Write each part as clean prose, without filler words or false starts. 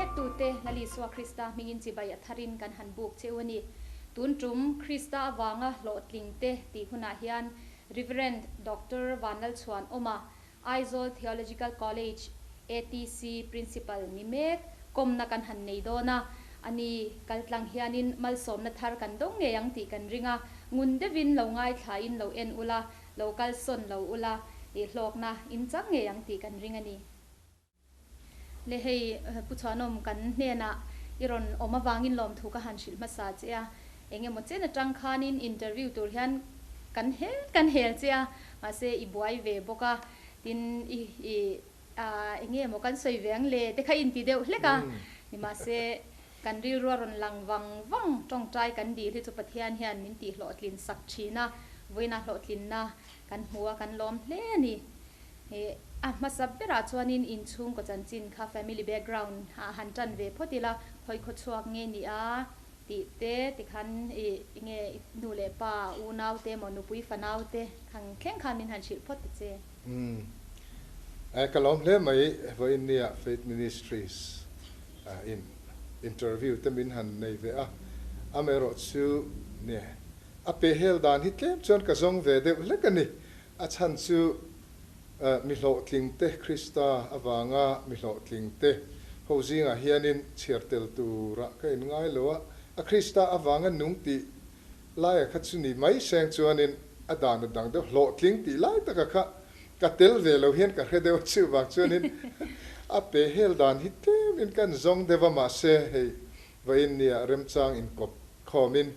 mektute Lal Isua Krista hmingin chibai a tharin kan han buk cheu a ni. Tun tum Krista avanga hlawhtlingte tih hunah hian Rev. Doctor Vanlalchhuanawma, Aizawl Theological College, ATC, Principal ni mek kawmna kan han nei dawn a, a ni kaltlang hianin malsawmna thar kan dawng ngei ang tih kan ring a, ngun deuhin lo ngaithlain lo en ula, lo kalsawn lo ula, i hlawkna in chang ngei ang tih kan ring a ni. Le hei Pu Chhuanawm kan hnenah i rawn awm avangin lawmthu ka han hrilh hmasa che a, eng emaw chen atang khanin interview tur hian kan hel kan hel che a, mahse i buai ve bawk a, tin i i eng nge maw kan sawi ve ang le te kha inti deuh hlek a, nimahse kan rilru a rawn lang vang vang tawngtai kan dil hi chu Pathian hian min tih hlawhtlin sak thin a, vawiina hlawhtlinna kan hmu a kan lawm hle a ni. He a hmasa berah chuanin inchhungkaw chanchin kha family background ah han tan ve phawt ila, khawi khaw chhuak nge ni a tih te tikhan i nge i nu leh pa unau te emaw nupui fanau te khang thleng khan min han hrilh phawt ta che. Umm. Eh ka lawm hle mai vawiin nia Faith Ministries in interview te min han nei ve a, amaherawh chu nia a pehhel dan hi tlem chuan ka zawng ve deuh hlek a ni. A chhan chu mi hlawhtlingte, Krista avanga mi hlawhtlingte ho zingah hianin chhiar tel turah ka inngai lo a, a Krista avanga nung tih laia kha chu ni mai seng chuanin a dan a dang deuh, hlawhtling tih lai taka kha ka tel ve lo hian ka hre deuh a, chuvang chuanin a pe hel dan hi tlemin kan zawng deuh a, mahse hei vawiin nia remchang inkawp khawmin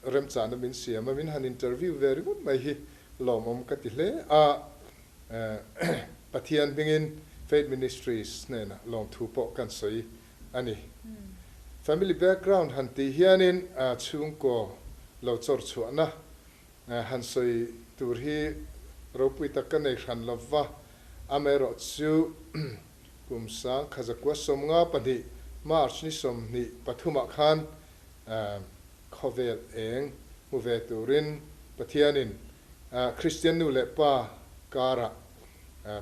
Remchahna min siam a, min han interview ve ringawt mai hi lawmawm ka ti hle a, Pathian hmingin Faith Ministries hnenah lawmthu pawh kan sawi a ni. Family background han tih hianin chhungkaw lo chawr chhuahna han sawi tur hi ropui tak ka nei hran lo va, amaherawh chu kum sang khazakua 52 March ni 23 ah khan Khawvel eng hmu ve turin Pathianin Kristian nu leh pa karah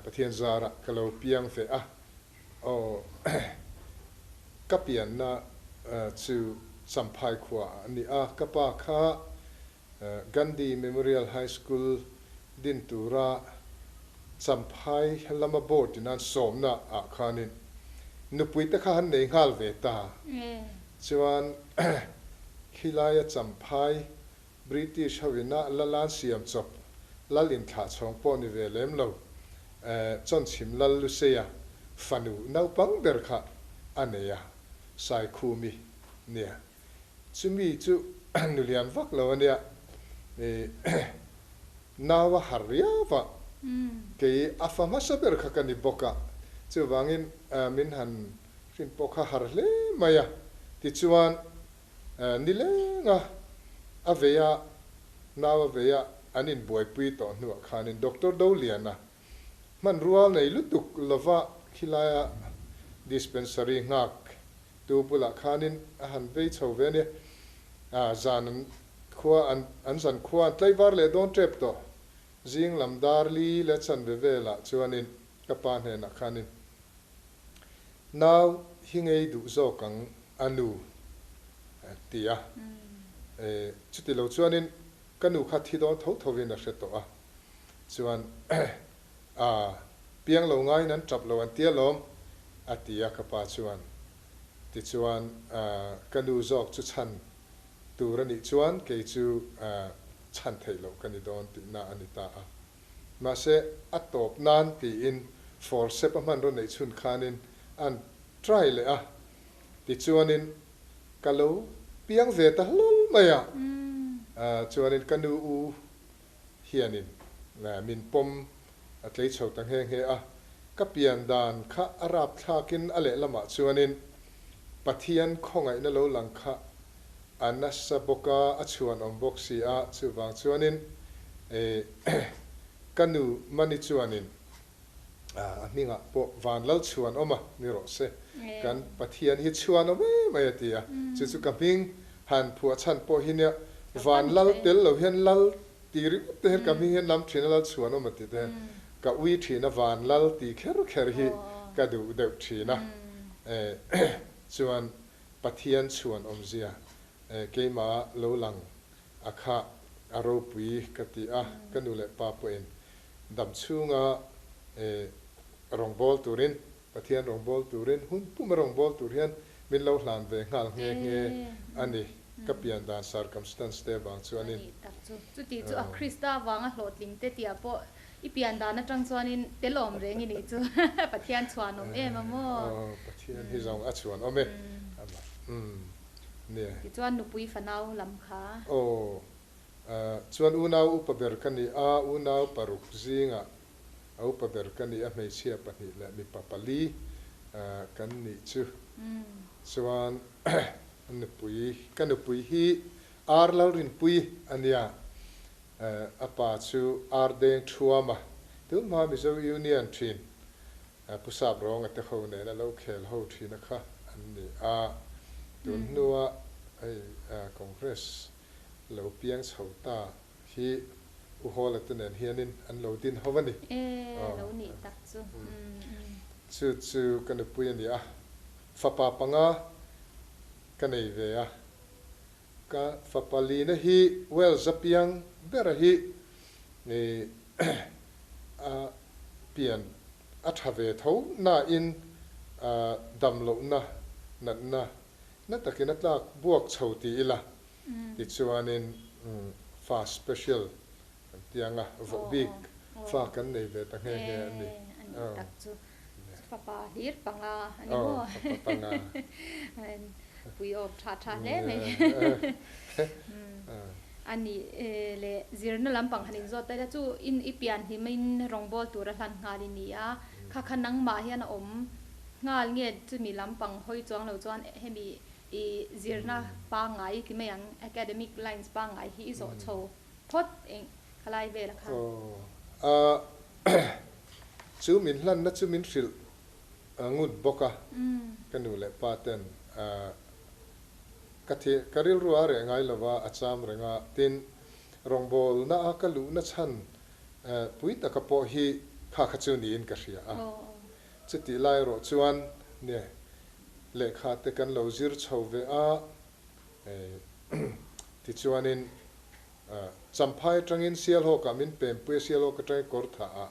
Pathian zarah ka lo piang ve a, aw ka pianna chu Champhai khuaah a ni a, ka pa kha Gandhi Memorial High School din tura Champhai lama board in an sawmna ah khanin nupui te kha han nei nghal ve ta. Chuan khilaia Champhai British ho ina lal an siam chawp lal inthlah chhawng pawh ni ve lem lo Chawnchhim Lal Luseia fanu naupang ber kha a nei a, Saikhumi nia. Chumi chu nulian vak lo a nia, nau a har riau a, kei a fa hmasa ber kha ka ni bawk a, chuvangin min han hrin pawh kha har hle mai a, tichuan nilenga a vei a, nau a vei a, an inbuaipui tawh hnuah khanin Doctor Doliana hmanrua nei lutuk lova khilaia dispensary nghak Tu bulah khanin a han vei chho ve a nia. A zan an khua an an zan khua an tlaivar leh dawn tep tawh. Zing lam dar li leh chanve velah chuanin ka pa hnenah khanin, Nau hi ngei duh zawk ang a nu, a ti a. E, chuti lo chuanin ka nu kha thi dawn tho thovin a hre tawh a. Chuan A, piang lo ngaiin an tap lo an ti alawm, a ti a ka pa chuan. Tichuan, ka nu zawk chu chhan tur a nih chuan kei chu chhan theih loh ka ni dawn tihna a ni ta a. Mahse, a tawp nan tiin forcep a hmanraw neih chhun khanin an try leh a. Tichuanin, ka lo piang ve ta hlawl mai a. Chuanin ka nu u hianin min pawm a tlei chho ta nghe nghe a. Ka pian dan kha a rapthlakin a lehlamah chuanin Pathian khawngaihna lo lang kha a nasa bawk a, a chhuanawm bawk si a, chuvang chuanin ka nu Mani chuanin A hmingah pawh van lal chhuan awm a ni rawh se. Kan Pathian hi chhuan awm em mai a ti a. Chu chu ka hming han phuah chhan pawh hi nia van lal tel lo hian lal ti ringawt te hian ka hming hian lam thin a lal chhuan awm a ti te hian ka ui thin a van lal ti kher kher hi ka duh deuh thin a. Chuan Pathian chhuan awmzia keimah lo lang a kha a ropui ka ti a, ka nu leh pa pawhin dam chhunga rawngbâwl turin, Pathian rawngbâwl turin, hun puma rawngbâwl tur hian min lo hlan ve nghal nghe nghe a ni, ka pian dan circumstance te avang chuanin. A nih tak chu. Chuti chu a Krista avanga hlawhtling te tih ah pawh i pian dan atang chuanin tel awm reng i nih chu. Pathian chhuan awm em a maw? Aw, Pathian hi zawng a chhuan awm e. Amah. Umm. Nia. Tichuan nupui fanau lam kha. Aw. Chuan unau upa ber ka ni a, unau paruk zingah a upa ber ka ni a, hmeichhia pahnih leh mipa pali kan nih chu. Chuan nupui, ka nupui hi Ar Lalrinpui a nia, a pa chu Ar Deng Thuama, tunhma Mizo Union thin Pu Sap Rawnga te ho nen a lo khel ho thin a kha an ni a, tun hnua hei Congress lo piang chho ta hi U Hawla te nen hianin an lo din ho a ni. E, lo nih tak chu. Chu chu ka nupui a ni a, fapa panga ka nei ve a, ka fapa lina hi Wales a piang bera hi a pian a tha ve tho nain dam lohna natna na takin a tlak buak chho ti ila tichuanin fa special kan ti ang a, vohbik fa kan nei ve ta nghe nghe a ni. E, a nih tak chu. Fapa hlir panga a ni maw? Fapa panga. Pui awm tha tha hle mai. A ni le zirna lampang han inzawt ta ila chu in i pian hlim in rawngbawl tur a hlan nghal i ni a, kha kha nangmah hian a awm nghal nge chumi lampang hawi chuang lo chuan hemi i zirna pangngai ti mai ang academic lines pangngai hi i zawh chho phawt eng khalai vel a khan. Aw chu min hlanna chu min hrilh ngut bawk a, ka nu leh pa ten ka thi ka rilru a reh ngai lova a cham reng a, tin rawngbawlna a ka luhna chhan pui taka pawh hi kha kha chu niin ka hria a, chutih lai erawh chuan nia lehkha te kan lo zir chho ve a, tichuanin Champhai atangin Sialhawkah min pempui a, Sialhawk atangin Kawrthah ah,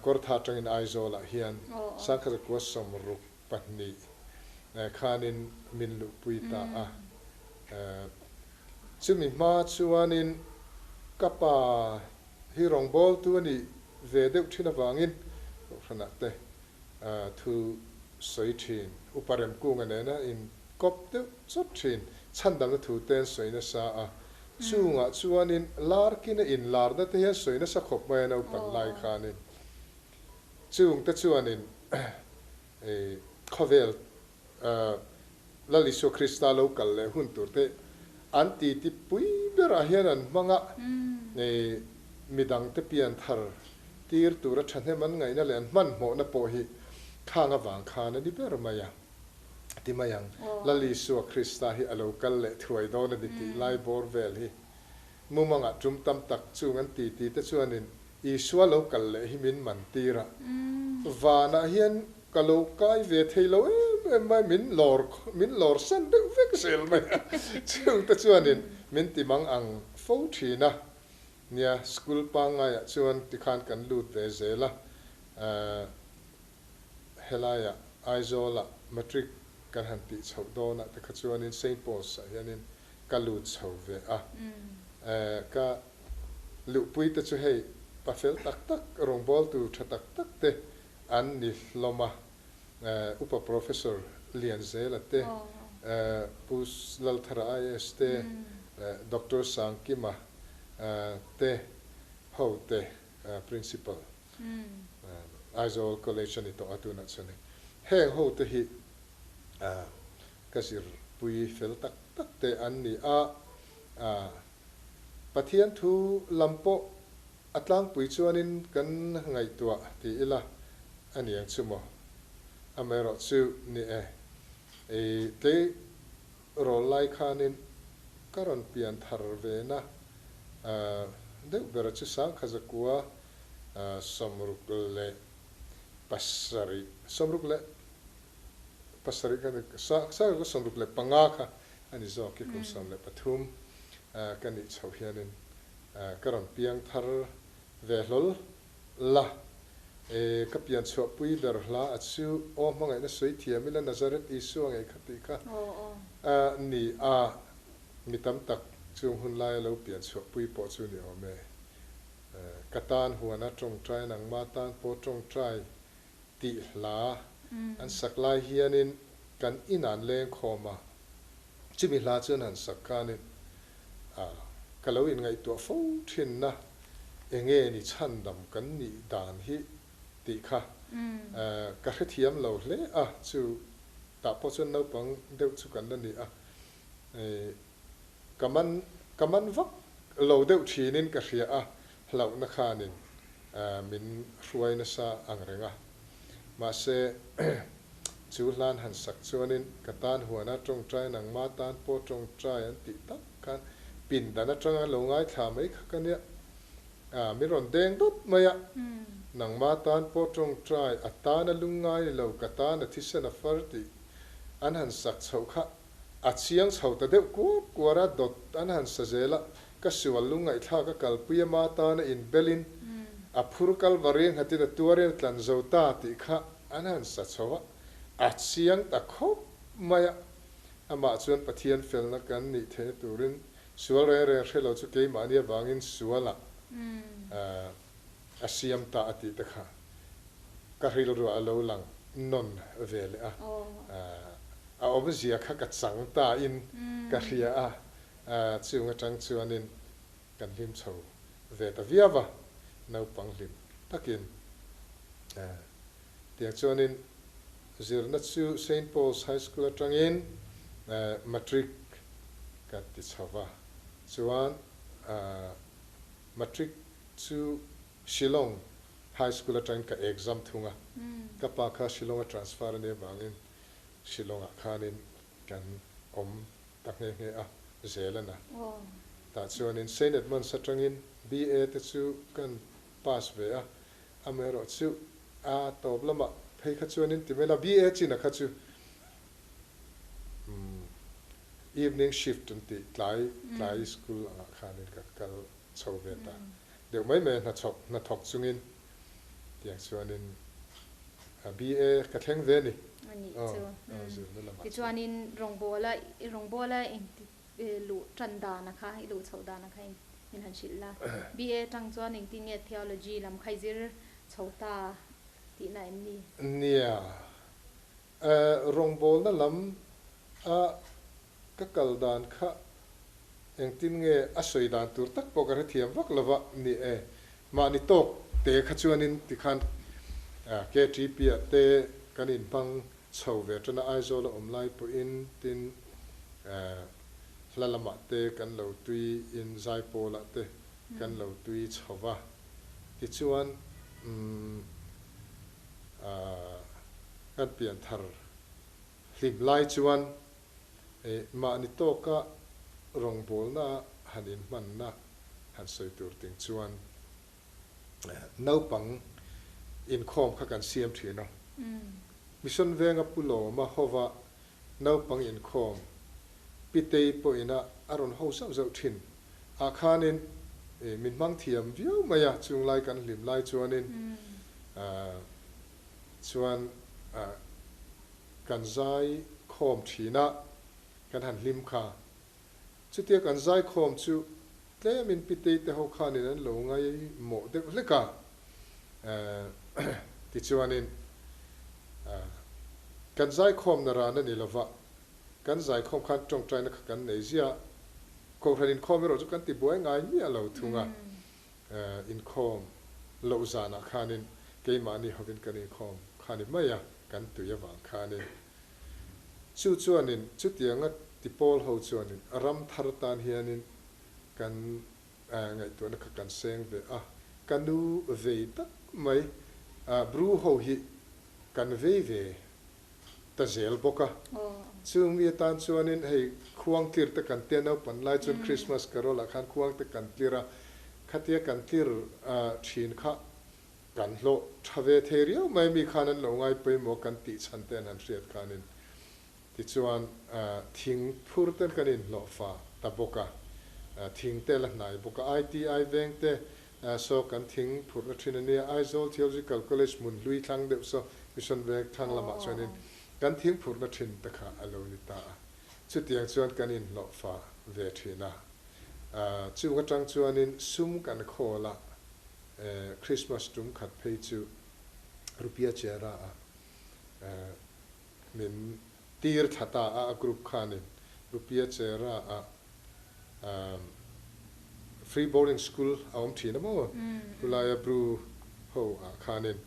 Kawrthah atangin Aizawlah hian Sangkhatakua 62 khanin min luhpui ta a. Chumi hma chuanin ka pa hi rawngbawltu a nih ve deuh thin avangin Kohhranah te thu sawi thin, Upa Remkunga nena in kawp deuh chawt thin, chhandamna thu te an sawi nasa a, chungah chuanin larkin a inlarna te hi an sawi nasa khawp mai a naupan lai khanin chung te chuanin khawvel Lal Isua Krista lo kal leh hun tur te an titi pui berah hian an hmang a, midang te pian thar tir tura thahnem an ngaihna leh an hmanhmawhna pawh hi khang avang khan a ni ber mai a. Ti mai ang, Lal Isua Krista hi a lo kal leh thuai dawn a ni tih lai bawr vel hi mumangah tum tam tak chung an ti ti te chuanin Isua lo kal leh hi min man tir a, vanah hian ka lo kai ve thei lo em em mai, min lawr min lawr san deuh vek zel mai a, chung te chuanin min ti mang ang fo thin a, nia school pangngaiah chuan tikhan kan lut ve zel a, Helaiah Aizawlah matric kan han tih chhoh dawnah te kha chuanin Saint Paul's ah hianin ka lut chho ve a. Ka luhpui te chu hei pa fel tak tak, rawngbawltu tha tak tak te an ni hlawm a. Upa Professor Lianzela te, Pu Lalthara IAS te, Doctor Sangkima te ho te Principal. Aizawl College a ni tawh a tunah chuan hei heng ho te hi ka zirpui fel tak tak te an ni a, Pathian thu lam pawh a tlangpui chuanin kan ngaihtuah ti ila a ni ang chu maw? Amaherawh chu ni e, tlei rawl lai khanin ka rawn pian thar ve na deuh bera chu Sangkhazakua 67, pasarih ka ni, 1965 kha a ni zawk i, kum 13 ka nih chhoh hianin ka rawn piang thar ve hlawl la. E, ka pian chhuahpui ber hla a chu Aw hmangaihna sawi thiam ila Nazareth Isua ngei kha tih kha a ni a, mi tam tak chung hun laia lo pian chhuahpui pawh chu ni awm e. Ka tan huana tawngtai nangma tan pawh tawngtai tih hla an sak lai hianin kan in an leng khawm a, chumi hla chu an han sak khanin a ka lo inngaihtuah fo thinna enge ni chhandam kan nih dan hi tih kha ka hrethiam lo hle a, chu tah pawh chuan naupang deuh chu kan la ni a, Ka man ka man vak lo deuh thinin ka hria a, hlauhna khanin min hruai nasa ang reng a. Mahse, chu hlan han sak chuanin ka tan huana tawngtai nangma tan pawh tawngtai an tih tak khan pindan atanga lo ngaithla mai kha ka nia. Min rawn deng dawt mai a, nangma tan pawh tawngtai a tan a lungngai ni lo, ka tan a thisen a far tih an han sak chhoh kha A chiang chho ta deuh kuar kuar a, dawt an han sa zel a, ka sual lungngaihthlak a kalpui a ma tana inbelin a phur Kalvari nghatin a tuarin a tlan zo ta tih kha an han sa chho a, a chiang ta khawp mai a. Amah chuan Pathian felna kan nih theihna turin sual reng reng hre lo chu keimahni avangin sualah a siam ta a tih te kha ka rilruah a lo lang nawn ve leh a. A awmzia kha ka chang ta in ka hria a, chung atang chuanin kan hlim chho ve ta viau a, naupang hlim takin. Tiang chuanin zirna chu Saint Paul's High School atangin Matric ka ti chho va, chuan Matric chu Shillong High School atangin ka exam thung a, ka pa kha Shillong a transfer a nih avangin Shillong-ah khanin kan awm ta nghe nghe a, zel a na. Tah chuanin Saint Edmunds atangin BA te chu kan pass ve a, amaherawh chu a tawp lamah phei kha chuanin ti mai la, BA china kha chu evening shift an tih tlai tlai school angah khanin kan kal chho ve ta deuh mai mai a, hnathawk hnathawk chungin tiang chuanin BA ka thleng ve a ni. A nih chu. Zirna lamah chuan. Tichuanin rawngbawla rawngbawla engti luh tan dana kha i luh chhoh dana kha min han hrilh la. BA atang chuan engtin nge theology lam kha i zir chho ta tihna em ni? Nia. Rawngbawlna lam a ka kal dan kha engtin nge a sawi dan tur tak pawh ka hrethiam vak lo va, ni e, mahni tawk te kha chuanin tikhan KTP ah te kan inhmang chho ve tan a, Aizawl a awm lai pawhin tin hla lamah te kan lo tui in Zaipawl ah te kan lo tui chho va, tichuan kan pianthar hlim lai chuan mahni tawka rawngbawlna han inhmanna han sawi tur ting chuan naupang inkhawm kha kan siam thin a. Mission Venga Pu Lawma hova naupang inkhawm Pitei pawhin a a rawn ho zauh zauh thin ah khanin min hmang thiam viau mai a, chung lai kan hlim lai chuanin chuan kan zai khawm thin a, kan han hlim kha. Chutia kan zai khawm chu tlemin Pitei te ho khanin an lo ngaimawh deuh hlek a, tichuanin kan zai khawmna ran a ni lova, kan zai khawm khan tawngtaina kha kan nei ziah a, Kohhran inkhawm erawh chu kan ti buai ngai miah lo thung a, inkhawm loh zanah khanin keimahni hovin kan inkhawm kha ni mai a, kan tui avang khanin. Chu chuanin chutianga ti pawl ho chuanin ram thar tan hianin kan ngaihtuahna kha kan seng ve a, ka nu vei tak mai Bru ho hi kan vei ve ta zel bawk a. Chung mi atan chuanin hei khuang tlir te kan tia naupan lai chuan Christmas carol ah khan khuang te kan tlir a, khatia kan tlir thin kha kan hlawh tha ve thei riau mai mi khan an lo ngai pawimawh kan tih chhan te an han hriat khanin. Tichuan, thing phur ten kan inhlawhfa ta bawk a, thing te la hnai bawk a. ITI veng te saw kan thing phurhna thin a nia, Aizawl Theological College hmun hlui thlang deuh saw Mission veng thlang lamah chuanin kan thing phurhna thin te kha a lo ni ta a. Chutiang chuan kan inhlawhfa ve thin a. Chung atang chuanin sum kan khawl a, Christmas tum khat phei chu Rupia Chera ah min tir thla ta a, a group khanin Rupia Chera ah Free Boarding School a awm thin a maw? Khulaia Bru ho ah khanin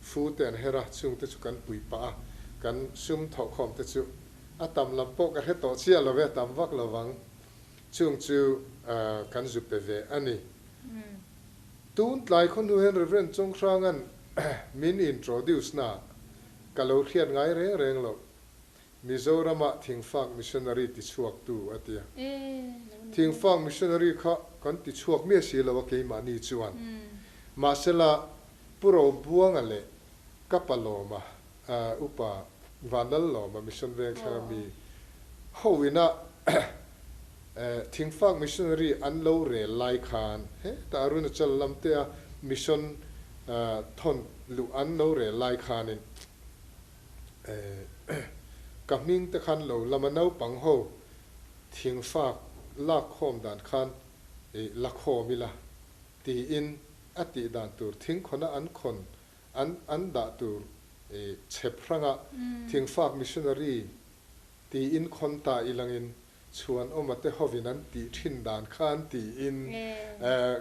fu te an her a, chungte chu kan pui pah a, kan sum thawhkhawm te chu a tam lam pawh ka hre tawh chiah lo e, tam vak lo vang. Chung chu kan zu pe ve a ni. Tun tlai khaw hnu hian Rev. Chawnghrang'an min introduce na ka lo hriat ngai reng reng loh. Mizorama Thingfak Missionary tichhuaktu a ti a. Thingfak Missionary kha kan tichhuak miah si lo a keimahni chuan. Mahsela Pu Robuanga leh ka pa Lawma, Upa Vanlal Lawma Mission Vengthlang ami ho ina Thingfak Missionary an lo rel lai khan hetah Arunachal lam te a Mission thawn luh an lo rel lai khanin ka hming te khan lo lama naupang ho Thingfak lakkhawm dan khan la khawm ila tiin a tih dan tur thingkhawna an khawn an an dah tur chhep hranga Thingfak Missionary tiin khawn ta ilangin Chhuanawma te hovin an tih thin dan kha an tiin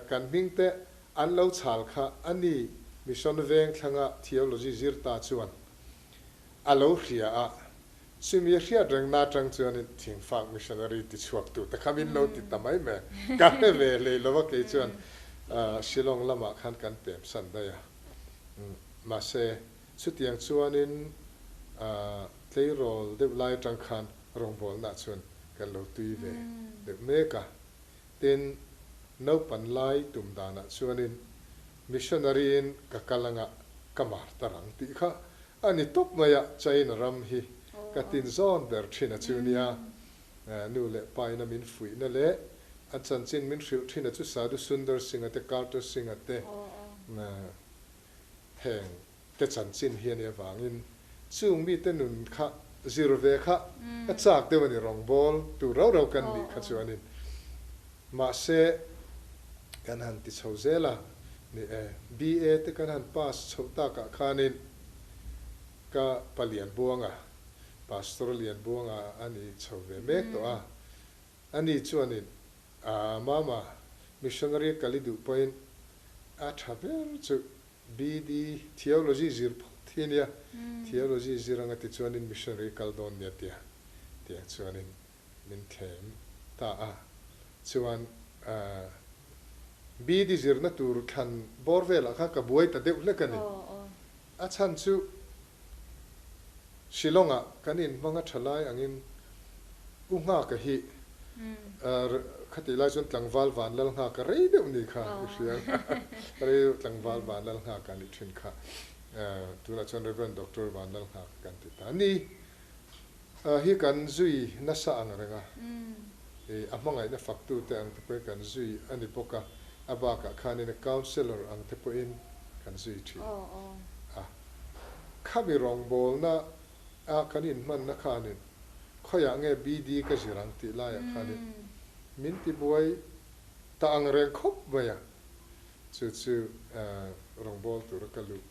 kan hming te an lo chhal kha a ni Mission Vengthlanga Theology zir ta chuan a lo hria a, chumi a hriat reng na atang chuanin Thingfak Missionary ti chhuak tu te kha min lo ti ta mai mai. Ka hre ve hlei lo a kei chuan Shillong lamah khan kan pem san daih a. Mahse, chutiang chuanin tleirawl deuh lai atang khan rawngbawlnaah chuan kan lo tui ve deuh mek a. Tin, naupan lai tum danah chuanin missionary-in ka kal anga ka mar ta rang tih kha a ni tawp mai a, China ram hi ka tin zawn ber thin a chu nia. Nu leh pa ina min fuihna leh a chanchin min hrilh thin a chu Sadhu Sundar Singh-a te, Kartar Singh-a te, heng te chanchin hi a nih avangin chung mite nun kha zir ve kha ka chak deuh a ni, rawngbâwl tur rau rau kan nih kha chuanin. Mahse, kan han ti chho zel a, ni e, BA te kan han pass chhoh takah khanin ka pa Lianbuanga, Pastor Lianbuanga a ni chho ve mek tawh a, ani chuanin, Aa, Mama, missionary kal i duh pawhin a tha ber chu BD, Theology zir phawt hi ania, Theology zir anga tichuanin missionary kal dawn nia tia tiang chuanin min thlem ta a. Chuan BD zirna tur thlan bawr velah khan ka buai ta deuh hlek a ni. A chhan chu Shillong-ah kan inhmang a tha lai angin U Nghaka hi khatih lai chuan tlangval van lal nghaka rei deuh ni kha i hria rei deuh tlangval van lal nghaka a nih thin kha tunah chuan Rev. Doctor Van Lal Nghaka kan ti ta ni hi kan zui nasa ang reng a a hmangaihna faktute ang te pawhin kan zui a ni bawk a a bakah khanin a counsellor ang te pawhin kan zui thin a. Khami rawngbawlna a kan inhmanna khanin khawiah nge BD ka zir ang tih laiah khanin min tibuai ta ang reng khawp mai a, chu chu rawngbâwl tura ka luh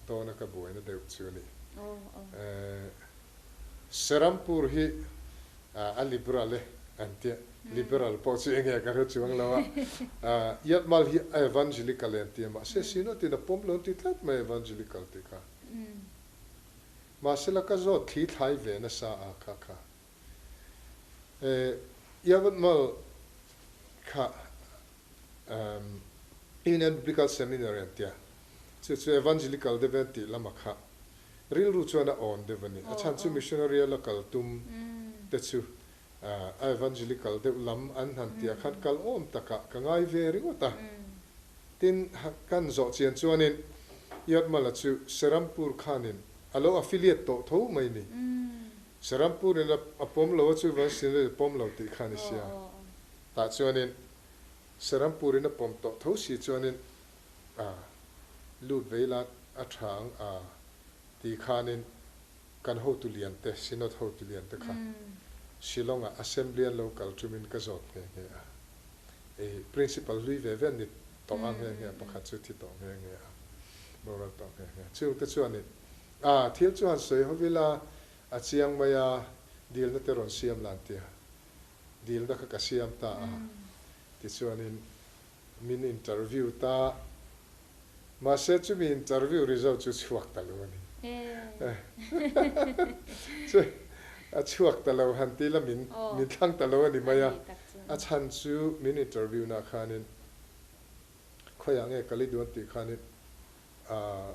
dawna ka buaina deuh chu a ni. Serampur hi a liberal e an tia, liberal pawh chu enge ka hre chuang lo a, Yatmal hi a evangelical e an tia, mahse Synod-in a pawm lo an ti tlat mai evangelical tih kha. Mahsela ka zawt thli thlai ve nasa a kha kha. Yatmal kha Union Biblical Seminary an tia, chu chu evangelical deuh an tih lama kha Rilru chuan a awn deuh a ni. A chhan chu missionary a la kal tum te chu a evangelical deuh lam an han tih ah khan kal awm takah ka ngai ve ringawt a. Tin, kan zawh chian chuanin Yatmala chu Serampur khanin a lo affiliate tawh tho mai ni. Serampur in a pawm lo a chuvang Synod a pawm lo tih kha a ni sia. Tah chuanin Serampur in a pawm tawh tho si chuanin a lut vei la a tha ang a ti khanin kan hotu lian te, Synod hotu lian te kha Shillong ah Assembly an lo kal tumin ka zawt nghe nghe a. I Principal hlui ve ve an ni tawh a nghe nghe a, pakhat chu thi tawh nghe nghe a, boral tawh nghe nghe a. Chungte chuanin A, thil chu han sawi ho ila, a chiang mai a, dilna te rawn siam lan tia, dilna kha ka siam ta a, tichuanin min interview ta, mahse chumi interview result chu chhuak ta lo a ni. Chu a chhuak ta lo han ti la min min thlang ta lo a ni mai a, a chhan chu min interview na khanin khawiah nge kal i duan tih khanin A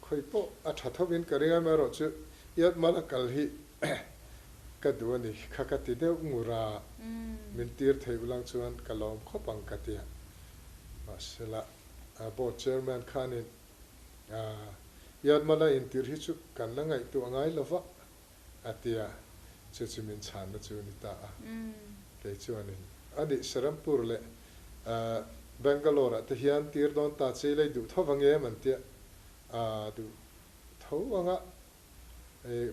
khawi pawh a tha thovin ka ring a, amaherawhchu Iatmal a kal hi ka duh a ni kha ka ti deuh ngur a, min tir thei ulang chuan ka lawm khawp ang ka ti a. Mahsela Board Chairman khanin Iatmal a intirh hi chu kan la ngaihtuah ngai lo va a ti a, chu chu min chhanna chu ni ta a. Kei chuanin a nih Serampur leh Bangalore ah te hian tir dawn ta che ila i duh tho vang em an tia, a duh tho anga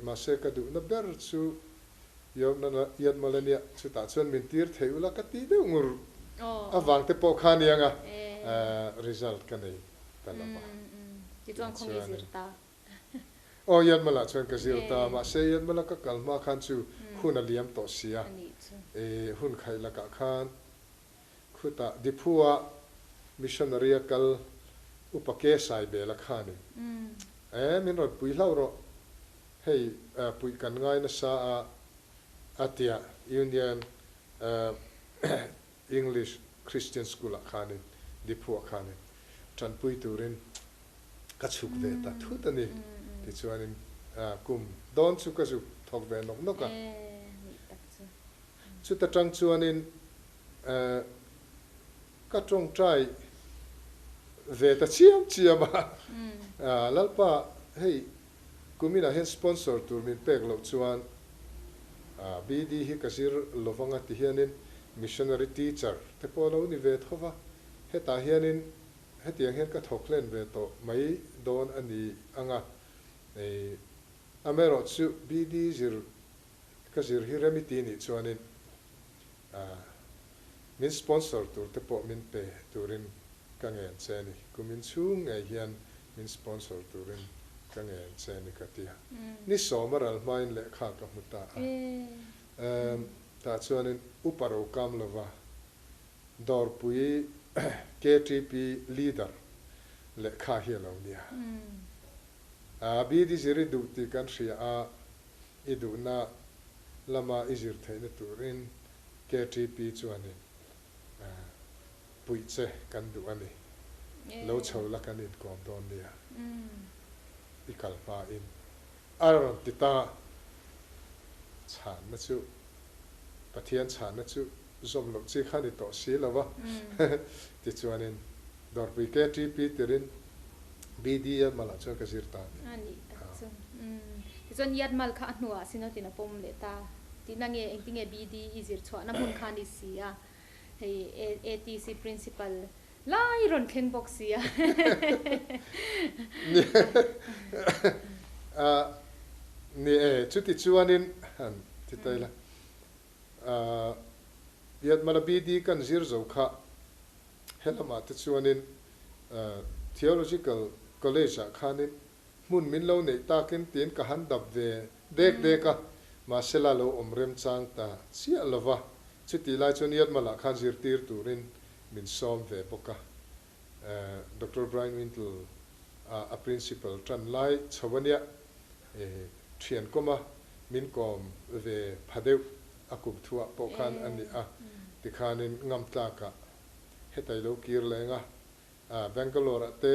mahse ka duhna ber chu Yadmalania chutah chuan min tir thei ula ka ti deuh ngur avang te pawh kha aniang a result ka nei ta lo va. Tichuan khawnge zir ta? Aw, Yadmala chuan ka zir ta, mahse Yadmala ka kal hma khan chu hun a liam tawh sia, i hun khaih lakah khan khutah Diphua missionary a kal Upa Ke Saibela khanin e min rawn pui hlauh rawh, hei puih kan ngai nasa a a tia Union English Christian School ah khanin Diphua khanin tanpui turin ka chhuk ve ta thut a ni. Tichuanin kum dawn chu ka zuk thawk ve nawk nawk a. Chuta tang chuanin ka tawngtai ve ta chiam chiam a. Lalpa hei kuminah hian sponsor tur min pek loh chuan BD hi ka zir lovang a ti hianin missionary teacher te pawh a lo ni ve tho va. Hetah hianin Hetiang hian ka thawk hlen ve tawh mai dawn a ni ang a, amaherawh chu BD zir ka zir hi rem i ti nih chuanin min sponsor tur te pawh min pe turin ka ngen che a ni, kumin chhung ngei hian min sponsor turin ka ngen che a ni ka ti a, ni sawm a ral hmain lehkha ka hmu ta a, tah chuanin upa ro kam lova Dawrpui KTP leader lehkha hi a lo nia. A BD zir i duh tih kan hria a, i duhna lama i zir theihna turin KTP chuanin puih che kan duh a ni. Lo chho la kan inkawm dawn nia. I kal hmain a rawn ti ta. Chhanna chu Pathian chhanna chu zawm loh chi kha ni tawh si lo va. Tichuanin Dawrpui KTP tirin BD Yadmal ah chuan ka zir ta a ni. A nih tak chu. Tichuan Yadmal kha a hnuah Synod-in a pawm leh ta tihna nge engtinge BD i zir chhuahna hmun kha a ni si a. Hei ATC Principal lai rawn thleng bawk si a. Ni e, chuti chuanin han ti ta ila. Yadmala BD kan zir zo kha helamah te chuanin Theological College ah khanin hmun min lo neih takin tiin ka han dap ve dek dek a, mahse la lo awm remchang ta chiah lova, chutih lai chuan Yadmala khan zirtir turin min sawm ve bawk a. Doctor Brian Wintle a principal tan lai chho a nia, thian kawma min kawm ve pha deuh a kum thuah pawh khan a ni a, tikhanin ngam tlakah hetai lo kir leng a, Bangalore ah te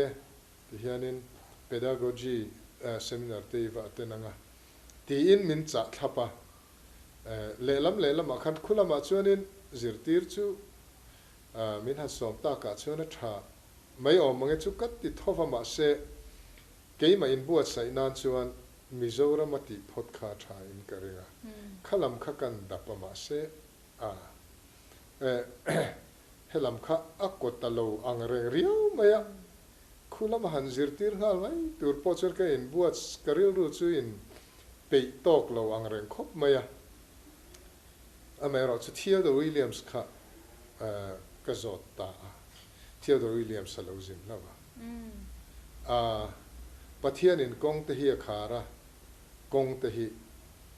tihianin pedagogy seminar te i va attend ang a, tiin min chah thlap a, lehlam lehlamah khan khulamah chuanin zirtir chu Min han sawm takah chuan a tha mai awm mange chu ka ti tho va mahse keimah inbuatsaih nan chuan Mizorama tih phawt kha a tha in ka ring a, kha lam kha kan dap a mahse a helam kha a kaw ta lo ang reng riau mai a, khu lama han zirtir nghal mai tur pawh chuan ka inbuat ka rilru chu in peih tawk lo ang reng khawp mai a, amaherawhchu Theodore Williams kha ka zawt ta a, Theodore Williams a lo zin hlauh a. A, Pathianin kawng te hi a khar a, kawng te hi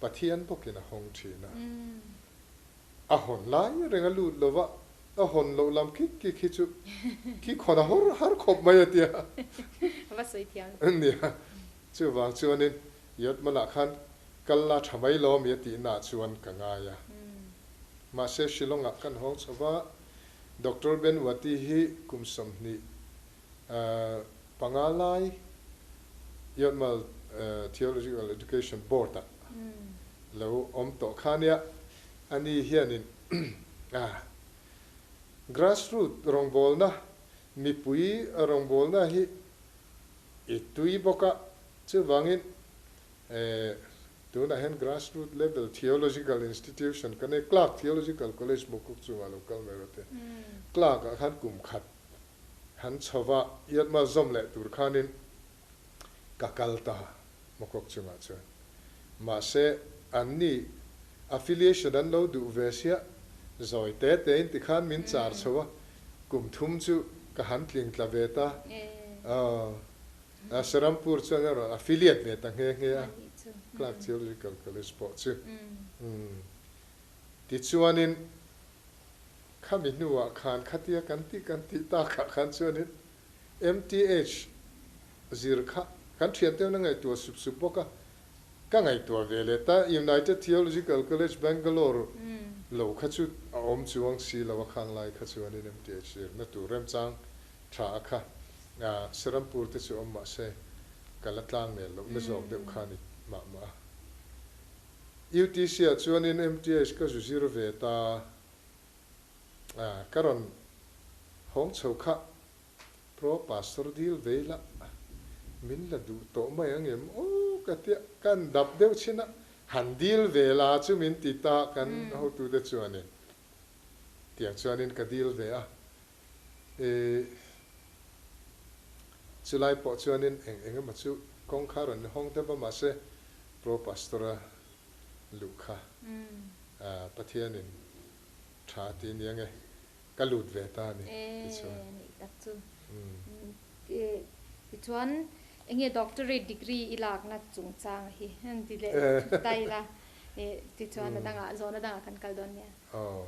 Pathian bawkin a hawng thin a. A hawn lai reng a lut lo va, a hawn loh lam kik kik hi chu kik hawn a hawr har khawp mai a tia. Va sawi thiam. Nia, chuvang chuanin Yotmanah khan kal la tha mai lo ami a tihnaah chuan ka ngai a. Mahse Shillong-ah kan hawng chho va, Doctor Ben Wati hi kum 25 lai Yotmal Theological Education Board-ah lo awm tawh kha nia. Ani hianin grassroot rawngbawlna, mipui rawngbawlna hi i tui bawk a, chuvangin Tunah hian Grassroot Level Theological Institution kan nei, Clark Theological College Mokok chungah lo kal mai rawh te. Clark ah khan kum khat han chho va, Yatma zawm leh tur khanin ka kal ta Mokok chungah chuan. Mahse, anni affiliation an lo duh ve sia, zawi te te in tikhan min char chho a, kum thum chu ka han tling tla ve ta. Aw. Serampur chuan a rawn affiliate ve ta nghe nghe a, Clark Theological College pawh chu. Tichuanin khami hnuah khan khatia kan tih kan tih takah khan chuanin MTH zir kha kan thiante na ngaihtuah sup sup bawk a, ka ngaihtuah ve leh ta. United Theological College Bangalore lo kha chu a awm chuang si lo a, khang lai kha chuanin MTH zirna tur remchang tha a kha. Serampur te chu awm mah se ka la tlang nel loh na zawk deuh kha ni mah mah a. UTC ah chuanin MTH ka zu zir ve ta a, ka rawn hawng chho kha Pro Pastor dil vei la, min la duh tawh mai ang em aw ka tia, kan dap deuh chin a, han dil ve la chu min ti ta kan hotute chuanin tiang chuanin ka dil ve a. I chulai pawh chuanin eng eng emaw chu kawng kha rawn hawng deuh va mahse Pro Pastor-a luh kha Pathianin tha a ti nia nge ka lut ve ta a ni tichuan. E nih tak chu. Tichuan enge doctorate degree i lakna chungchang hi ti leh ta ila tichuan a dangah zawhna dangah kan kal dawn nia. Aw.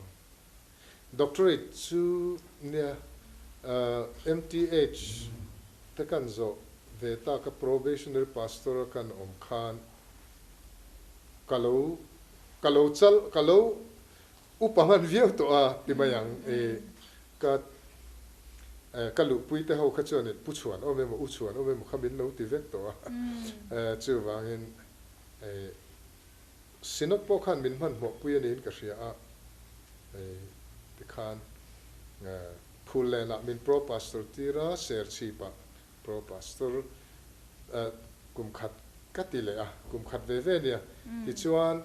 Doctorate chu nia MTH te kan zawh ve tak a probationary pastor a kan awm khan ka lo ka lo chal ka lo upa hman viau tawh a ti mai ang e ka ka luhpui te ho kha chuan in pu chhuan awm emaw u chhuan awm emaw kha min lo ti vek tawh a chuvangin Synod pawh khan min hmanhmawhpui a niin ka hria a, hei tikhan Phullenah min Pro Pastor tir a, Serchhipah Pro Pastor kum khat ka ti leh a, kum khat ve ve nia. Tichuan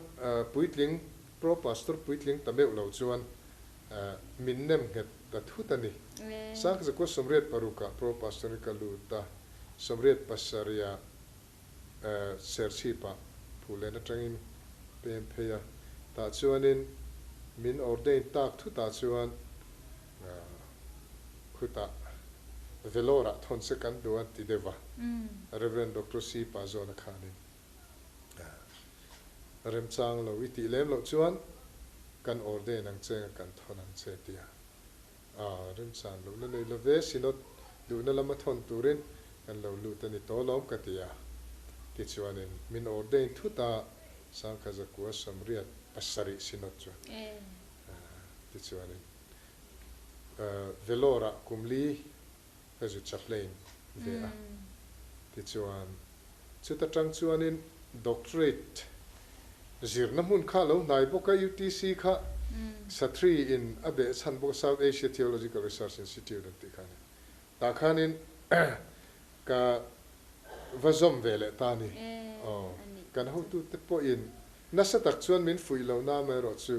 puitling, Pro Pastor puitling ta meuh lo chuan min nem nghet ta thut a ni. Sangzakua 86ah Pro Pastor in ka lut a, 87ah Serchhip ah Phullen atangin pem phei a, tah chuanin min ordain tak thutah chuan khutah Vellore ah thawn se kan duh a ti deuh va, Rev. Doctor C Pazawna khanin remchang lo i tih lem loh chuan kan ordain ang che nga kan thawn ang che ti a. A remchan lohna nei lo ve, Synod duhna lama thawn turin kan lo lut a ni tawh lawm ka ti a. Tichuanin min ordain thut a, 1987 Synod chuan. Tichuanin Vellore ah kum li ka zu chaplain ve a. Tichuan chuta tang chuanin doctorate zirna hmun kha a lo hnai bawk a, UTC kha Sathri in a beh chhan bawk a, South Asia Theological Research Institute an tih kha a ni. Tah khanin ka va zawm ve leh ta a ni. Aw, kan hotute pawhin nasa tak chuan min fuih lo na amaherawhchu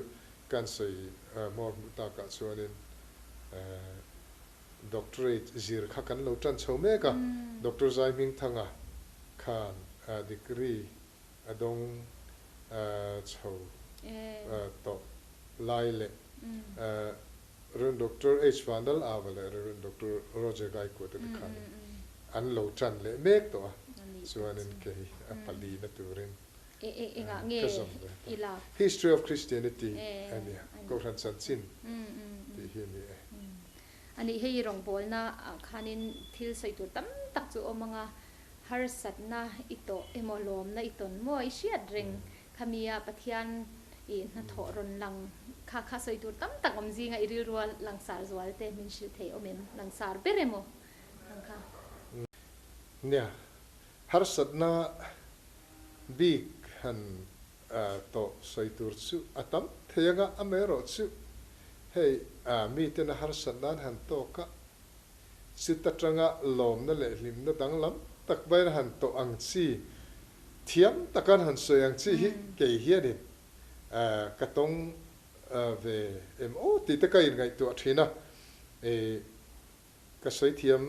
kan sawi hmawr hmuh takah chuanin Doctorate zir kha kan lo tan chho mek a, Doctor Zaihmingthanga khan degree a dawng chho tawh lai leh Rev. Doctor H. Vanlal Ava leh Rev. Doctor Roger Gaikuata te khan an lo tan leh mek tawh a, chuanin kei a palina turin ka zawm ve ta. History of Christianity a nia, Kohhran chanchin tih hi a ni e. A nih hei rawngbawlna ah khanin thil sawi tur tam tak chu awm ang a, harsatna i tawh emaw lawmna i tawn maw i hriat reng khamia Pathian i hnathawh rawn lang kha kha sawi tur tam tak awm zinga i rilrua langsar zual te min hrilh thei awm em? Langsar ber emaw ang kha? Nia, harsatna bik han tawh sawi tur chu a tam thei anga amaherawhchu hei miten a harsat nan han tawk a, chut atanga lawmna leh hlimna danglam tak maiin a han tawh ang chi, thiam taka an han sawi ang chi hi kei hianin ka tawng ve em aw tih te ka inngaihtuah thin a, Ka sawi thiam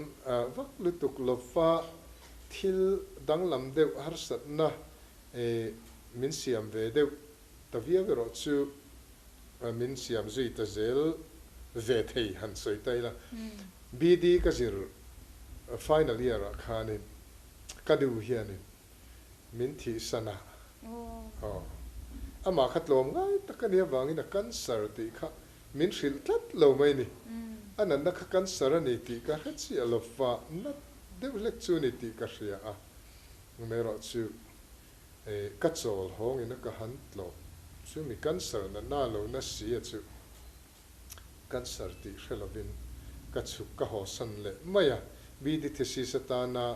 vak lutuk lova thil danglam deuh harsatna min siam ve deuh ta viau erawh chu min siam zui ta zel ve thei han sawi ta ila. BD ka zir final year ah khanin ka nu hianin min thihsan a, aw amah kha tlawm ngai tak a nih avangin a cancer tih kha Min hrilh tlat lo mai ni. A natna kha cancer a ni tih ka hre chiah lo va, nat deuh hlek chu ni tih ka hria a. Amaherawh chu ka chawl hawngin a ka han tlawh chu mi cancer natna a lo na si a chu cancer tih hre lovin ka chhuk ka hawsan leh mai a. BD thesis atana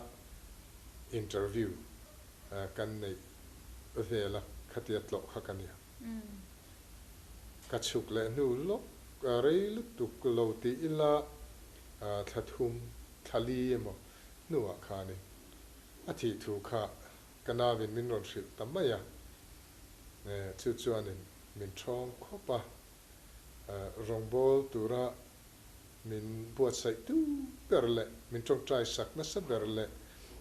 interview kan neih vela khatia tlawh kha ka nia. Ka chhuk leh hnu lawk rei lutuk lo ti ila thla thum, thla li emaw hnuah khanin a thih thu kha ka nauin min rawn hrilh ta mai a, chu chuanin min ṭhawng khawp a, rawngbâwl tura min buatsaih tu ber leh min ṭawngṭai sak nasa ber leh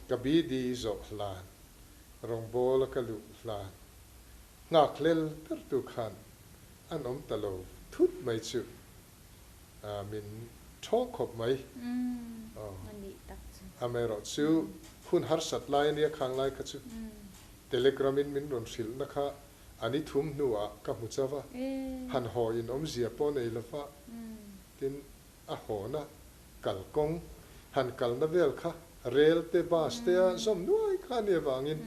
ka BD zawh hlan, rawngbâwla ka luh hlan Nghakhlel bertu khan an awm ta lo thut mai chu min thawng khawp mai. Amaherawh chu hun harsat lai a nia khang lai kha chu Telegram in min rawn hrilhna kha a ni thum hnuah ka hmu chauh a, han haw in awmzia pawh nei lova tin a hawna kalkawng han kalna vel kha rel te bus te a zawm nuai kha a nih avangin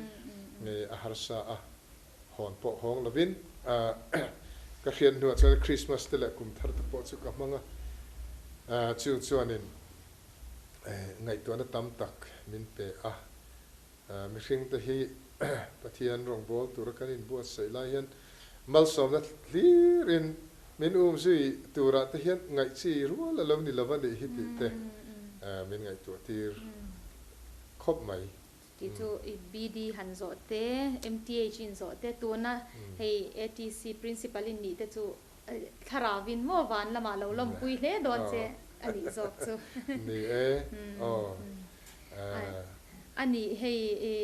a harsa a, hawn pawh hawng lovin ka hriat hnuah chuan Christmas te leh kum thar te pawh chu ka hmang a, chung chuanin ngaihtuahna tam tak min pe a, mihring te hi Pathian rawngbâwl tura kan inbuatsaih lai hian malsawmna hlirin min um zui turah te hian ngaih chi rual a lo ni lo a nih hi tih te min ngaihtuah tir khawp mai. Tih chu i BD han zawh te, MTH in zawh te, tuna hei ATC Principal in nih te chu thlarauin maw van lamah lo lawmpui hle dawn che a nih zawk chu. Ni e, aw. A nih hei i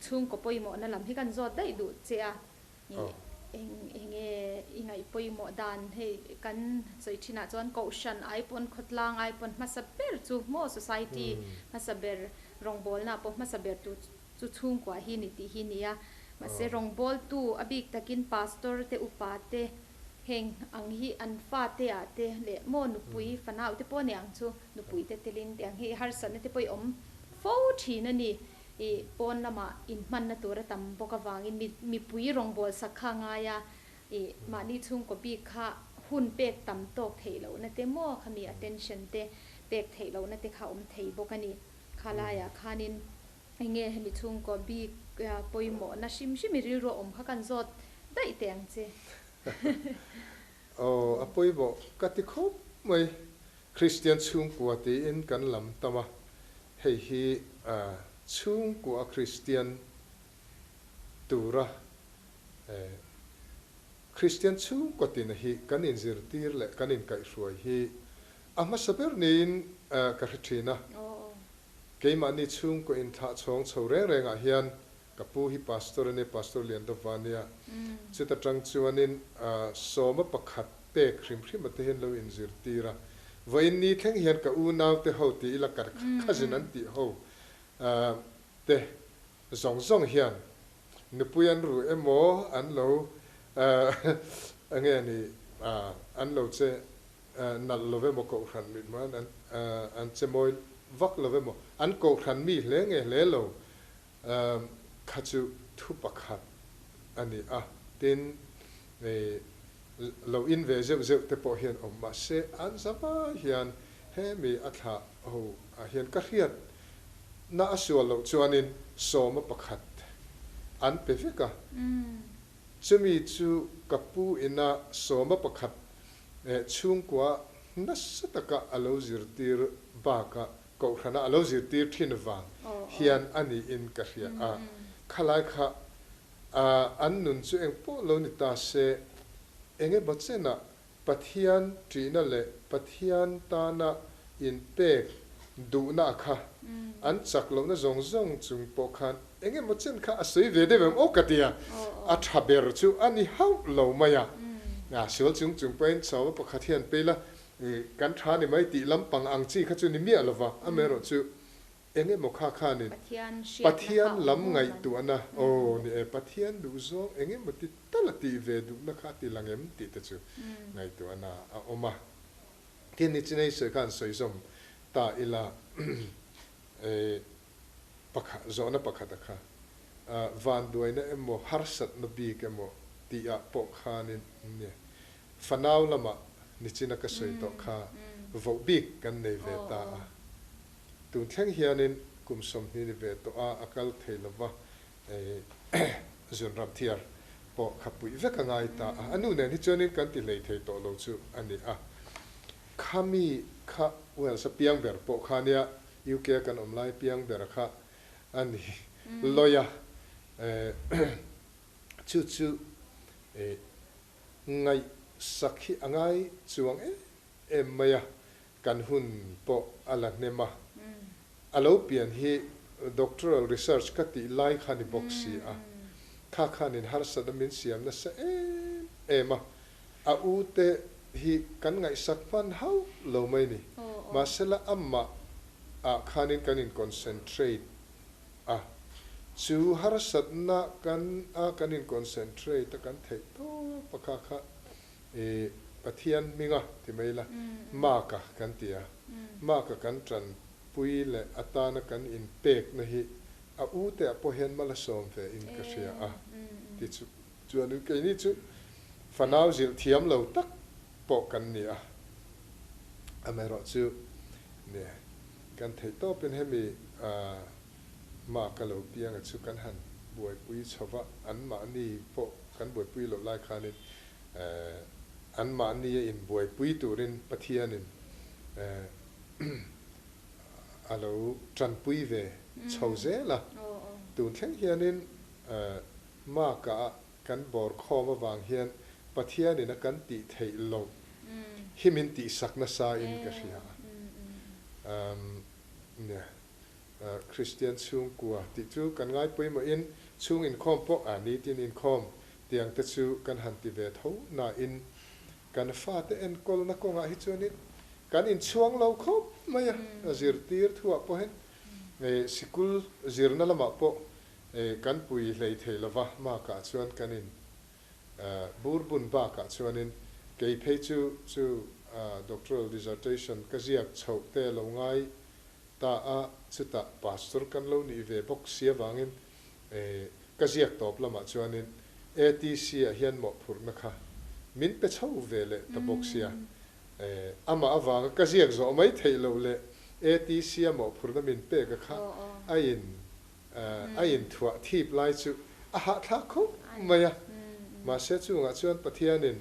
chhungkaw pawimawhna lam hi kan zawt daih duh che a, eng enge i ngaih pawimawh dan hei kan sawi thinah chuan kohhran ai pawn khawtlang ai pawn hmasa ber chu maw society hmasa ber rawngbawlna pawh hmasa ber tu chu chhungkua hi ni tih hi nia mahse rawngbawltu a bik takin pastor te upa te Heng ang hi an fate ah te leh maw nupui fanau te pawh aniang chu nupui te telin te ang hi harsatna te pawh i awm fo thin a ni. I pawn lamah inhmanna tur a tam bawk avangin mi mipui rawngbâwl sak kha a ngai a, i mahni chhungkaw bik kha hun pek tam tawk theih lohna te maw khami attention te pek theih lohna te kha awm thei bawk a ni. Kha laiah khanin Enge hemi chhungkaw bik pawimawhna hrim hrim i rilru a awm kha kan zawt daih teh ang che. Aw, a pawimawh ka ti khawp mai. Kristian chhungkua tiin kan lam tam a, hei hi chhungkua Kristian tura Kristian chhungkaw tina hi kan inzirtir leh kan inkaihhruai hi a hmasa ber niin ka hre thin a. Keimahni chhungkaw inthlah chhawng chho reng rengah hian ka pu hi Pastor a nia, Pastor Liandova a nia. Chuta tang chuanin sawma pakhat pek hrim hrim ate hian lo inzirtir a. Vawiin ni thleng hian ka unaute ho ti ila ka cousin an tih ho te zawng zawng hian nupui an ru emaw an lo enge ni an lo che nalh lo emaw kohhran mit hmuh an an che mawi vak lo emaw an kohhran mi hle nge hle lo kha chu thu pakhat a ni a, tin lo in ve zeuh zeuh te pawh hian awm mahse an zavai hian hemi a thlah ho ah hian ka hriat na a sual loh chuanin sawma pakhat an pe vek a, chumi chu ka pu ina sawma pakhat chhungkua nasa taka a lo zirtir bakah kohhrana a lo zirtir thin vang hian a niin ka hria a, khalai kha an nun chu engpawh lo ni ta se engemaw chenah Pathian ṭihna leh Pathian tana inpek duhna kha an chak lohna zawng zawng chung pawh khan eng emaw chen kha a sawi ve deuh em aw ka ti a, a ṭha ber chu a ni hauh lo mai a. Sual chung chung pawhin chau pakhat hian pei la, kan ṭha ni mai tih lampang ang chi kha chu ni miah lova, amaherawhchu Eng emaw kha khanin Pathian lam ngaihtuahna, aw ni e, Pathian duhzawng eng emaw ti tal a tih ve duhna kha a ti lang em tih te chu ngaihtuahna a awm a. Tin, ni chinei sawi khan sawi zawm ta ila, pakhat, zawhna pakhata kha vanduaina emaw harsatna bik emaw tihah pawh khanin ni fanau lamah nichina ka sawi tawh kha voh bik kan nei ve ta a. Tun thleng hianin kum 20 ni ve tawh a, a kal thei lova, zunram thiar pawh kha puih vek a ngai ta a. A nu nen hi chuanin kan ti hlei thei tawh lo chu a ni a. Khami kha Wales a piang ber pawh kha nia, UK a kan awm lai piang ber kha a ni lawi a. Chu chu ngaihsak hi a ngai chuang em em mai a. Kan hun pawh a la hnem a, a lo pian hi doctoral research ka tih lai kha ni bawk si a, kha khanin harsatna min siam nasa em em a, a u te hi kan ngaihsak hman hauh lo mai ni, mahsela amah ah khanin kan in concentrate a, chu harsatna kan a kan in concentrate a kan theih tawp a kha kha I Pathian hminga ti mai ila, Mark-a kan ti a. Mark-a kan tanpui leh atana kan inpekna hi a u te ah pawh hian mal a sawm ve in ka hria a ti chu. Chuanin keini chu fanau zilh thiam lo tak pawh kan ni a, amaherawhchu nia kan theih tawpin hemi Mark-a lo pianga chu kan han buaipui chho va, anmahni pawh kan buaipui loh lai khanin anmahni a inbuaipui turin Pathianin a lo tanpui ve chho zel a. Tun thleng hianin Mark-a kan bawr khawm avang hian Pathianin a kan tih theih loh hi min tihsak nasa in ka hria a. Nia. Kristian chhungkua tih chu kan ngai pawimawhin chhung inkhawm pawh a nitin inkhawm tiang te chu kan han ti ve tho nain kan fate enkawlna kawngah hi chuanin kan inchhuang lo khawp mai a, zirtir thuah pawhin sikul zirna lamah pawh kan pui hlei thei lova makah chuan kan in bur bun bakah chuanin kei phei chu chu doctoral dissertation ka ziak chhoh te lo ngai ta a, chutah pastor kan lo nih ve bawk si avangin ka ziak tawp lamah chuanin ATC ah hian mawhphurhna kha min pe chho ve leh ta bawk sia, amah avanga ka ziak zawh mai theih loh leh ATC a mawhphurhna min pek a kha a in a inthuah thip lai chu a hahthlak khawp mai a, mahse chungah chuan Pathianin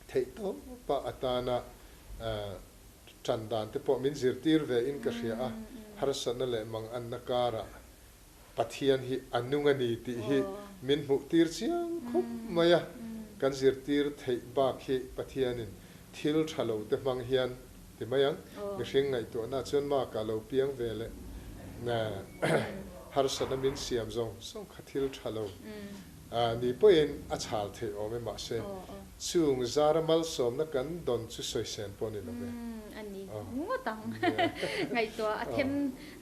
Theih tawpa atana tan dan te pawh min zirtir ve in ka hria a, harsatna leh manganna karah Pathian hi a nung a ni tih hi min hmuh tir chiang khawp mai a, kan zirtir theih bak hi Pathianin thil tha lo te hmang hian ti mai ang, mihring ngaihtuahna chuan maka lo piang ve leh harsatna min siam zawng zawng kha thil tha lo ni pawhin a chhal theih awm e mahse chung zara malsawmna kan dawn chu sawisên pawh ni lo ve. A ni ngawt ang. Ngaihtuah a them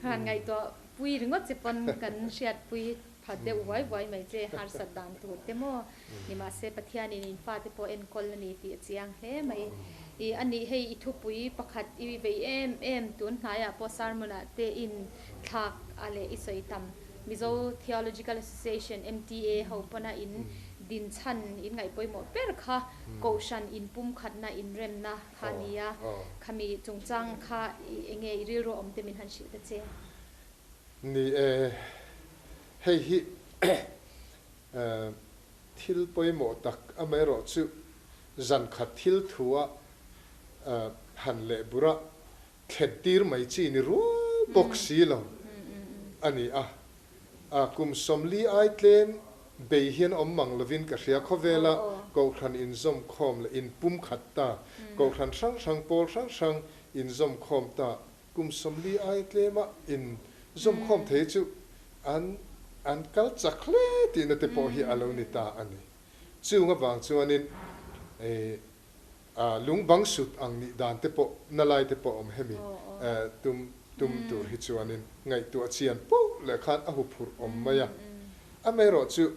han ngaihtuah pui ringawt che pawn kan hriatpui phat deuh vuai vuai mai che harsat dan tur te maw ni mahse Pathianin in fate pawh enkawl a ni tih a chiang hle mai. I a nih hei i thupui pakhat i vei em em tun hnaiah pawh sermon ah te in thlak a leh i sawi tam Mizo Theological Association, MTA, ho pawna in din chhan in ngaih pawimawh ber kha Kohhran in pumkhatna inremna kha a ni a, khami chungchang kha i enge i rilru awm te min han hrilh ta che. Ni e, hei hi thil pawimawh tak amaherawh chu zan khat thil thua han leh bura thlen tir mai chi ni rual bawk si lo a ni a. A kum 40 ai tlem bei hian awm mang lovin ka hria. Khawvela Kohhran inzawm khawm leh inpum khat ta, Kohhran hrang hrang, pawl hrang hrang inzawm khawm ta, kum 40 ai tlema inzawm khawm thei chu an an kal chak hle tihna te pawh hi a lo ni ta a ni. Chung avang chuanin lung bang sut ang nih dan te pawh na lai te pawh awm hemi tum tum tur hi chuanin ngaihtuah chian poh leh khan a huphurh awm mai a. Amaherawh chu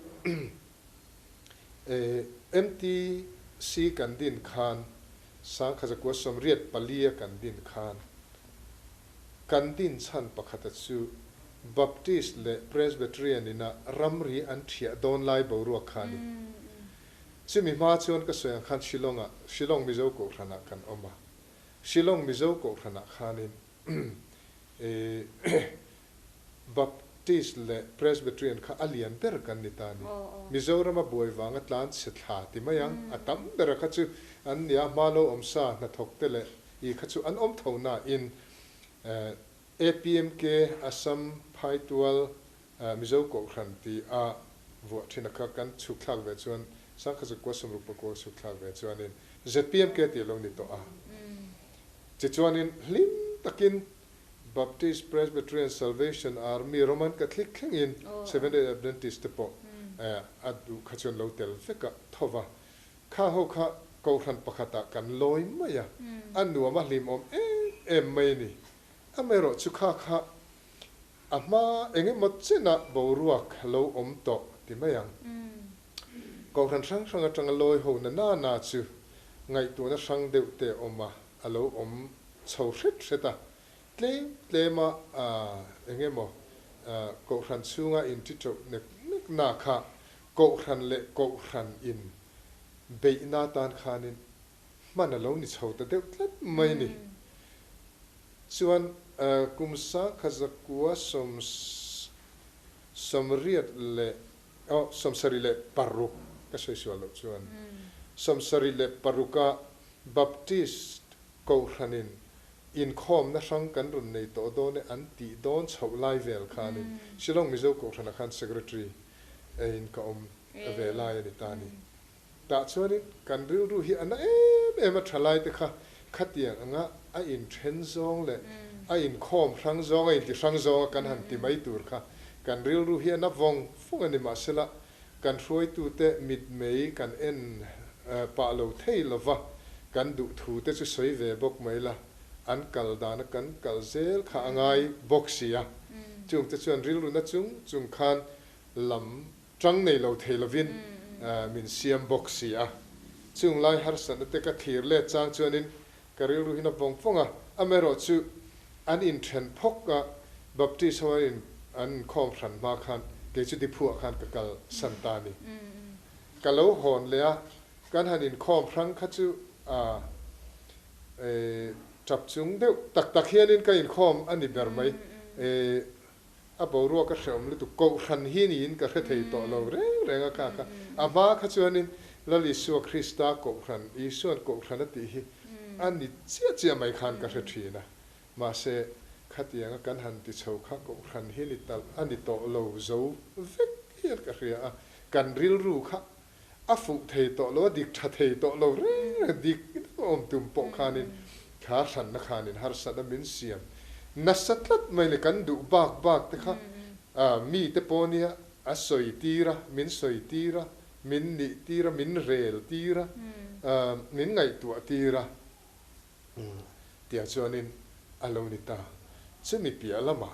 MTC kan din khan 1984 a kan din khan kan din chhan pakhata chu Baptist leh Presbyterian ina ramri an thiah dawn lai boruak kha a ni. Chumi hma chuan ka sawi ang khan Shillong-ah, Shillong Mizo Kohhranah kan awm a. Shillong Mizo Kohhranah khanin Baptist leh Presbyterian kha a lian ber kan ni ta a ni. Mizorama buai vanga tlan chhe thla ti mai ang, a tam bera kha chu an nia, hma lo awm sa hnathawk te leh i kha chu an awm tho nain APMK, Assam Phaitual Mizo Kohhran ti a vuah thin a kha kan chhuk thlak ve chuan 1969 chhuk thlak ve chuanin ZPMK tih a lo ni tawh a. Tichuanin hlim takin Baptist, Presbyterian, Salvation Army, Roman Catholic thlengin Seventh Day Adventist te pawh a duh kha chuan lo tel vek a tho va. Kha ho kha Kohhran pakhatah kan lawi mai a, a nuam a hlimawm em em mai a ni. Amaherawh chu kha kha A hma eng emaw chenah boruak lo awm tawh ti mai ang. Kohhran hrang hrang atanga lawi ho na na na chu ngaihtuahna hrang deuh te a awm a, a lo awm chho hret hret a. Tlem tlema eng emaw kohhran chhunga inti teuh nek nek na kha kohhran leh kohhran in beihna tan khanin hman a lo ni chho ta deuh tlat mai a ni. Chuan kum 1976 ka sawi sual loh chuan 76a Baptist Kohhranin inkhawmna hrang kan rawn nei tawh dawn e an tih dawn chhoh lai vel khanin Shillong Mizo Kohhranah khan Secretary in ka awm ve lai a ni ta a ni. Tah chuanin kan rilru hi a na em em a, thalaite kha khatiang anga a inthen zawng leh a inkhawm hrang zawng, a inti hrang zawnga kan han ti mai tur kha kan rilru hi a na vawng vawng a ni. Mahsela kan hruaitute mitmei kan en pah lo thei lova, kan duhthu te chu sawi ve bawk mai la, an kal dana kan kal zel kha a ngai bawk si a. Chungte chuan rilru na chung chung khan lam Chang nei lo thei lovin min siam bawk si a. Chung lai harsatna te ka thlir let chang chuanin ka rilru hi na vawng vawng a, amaherawh chu an inthen phawk a, Baptist ho an in an inkhawm hran hma khan kei chu Diphu ah khan ka kal san ta a ni. Ka lo hawn leh a, kan han inkhawm hrang kha chu a tap chung deuh tak tak hianin ka inkhawm a ni ber mai. A boruak a hrehawm lutuk, kohhran hi niin ka hre thei tawh lo reng reng a kha kha. A hma kha chuanin Lal Isua Krista kohhran, Isua'n kohhran a tih hi a ni chiah chiah mai khan ka hre thin a. Mahse, Khatianga kan han ti chho kha kohhran hi ni talh a ni tawh lo zo vek hian ka hria a, kan rilru kha a fuh thei tawh lo, a dik tha thei tawh lo reng reng, dik deuh a awm tum pawh khanin kha hranna khanin harsatna min siam nasa tlat mai le, kan duh bak bak te kha mite pawh nia a sawi tir a, min sawi tir a, min nih tir a, min rel tir a, min ngaihtuah tir a. Tiang chuanin a lo ni ta. Chumi piah lamah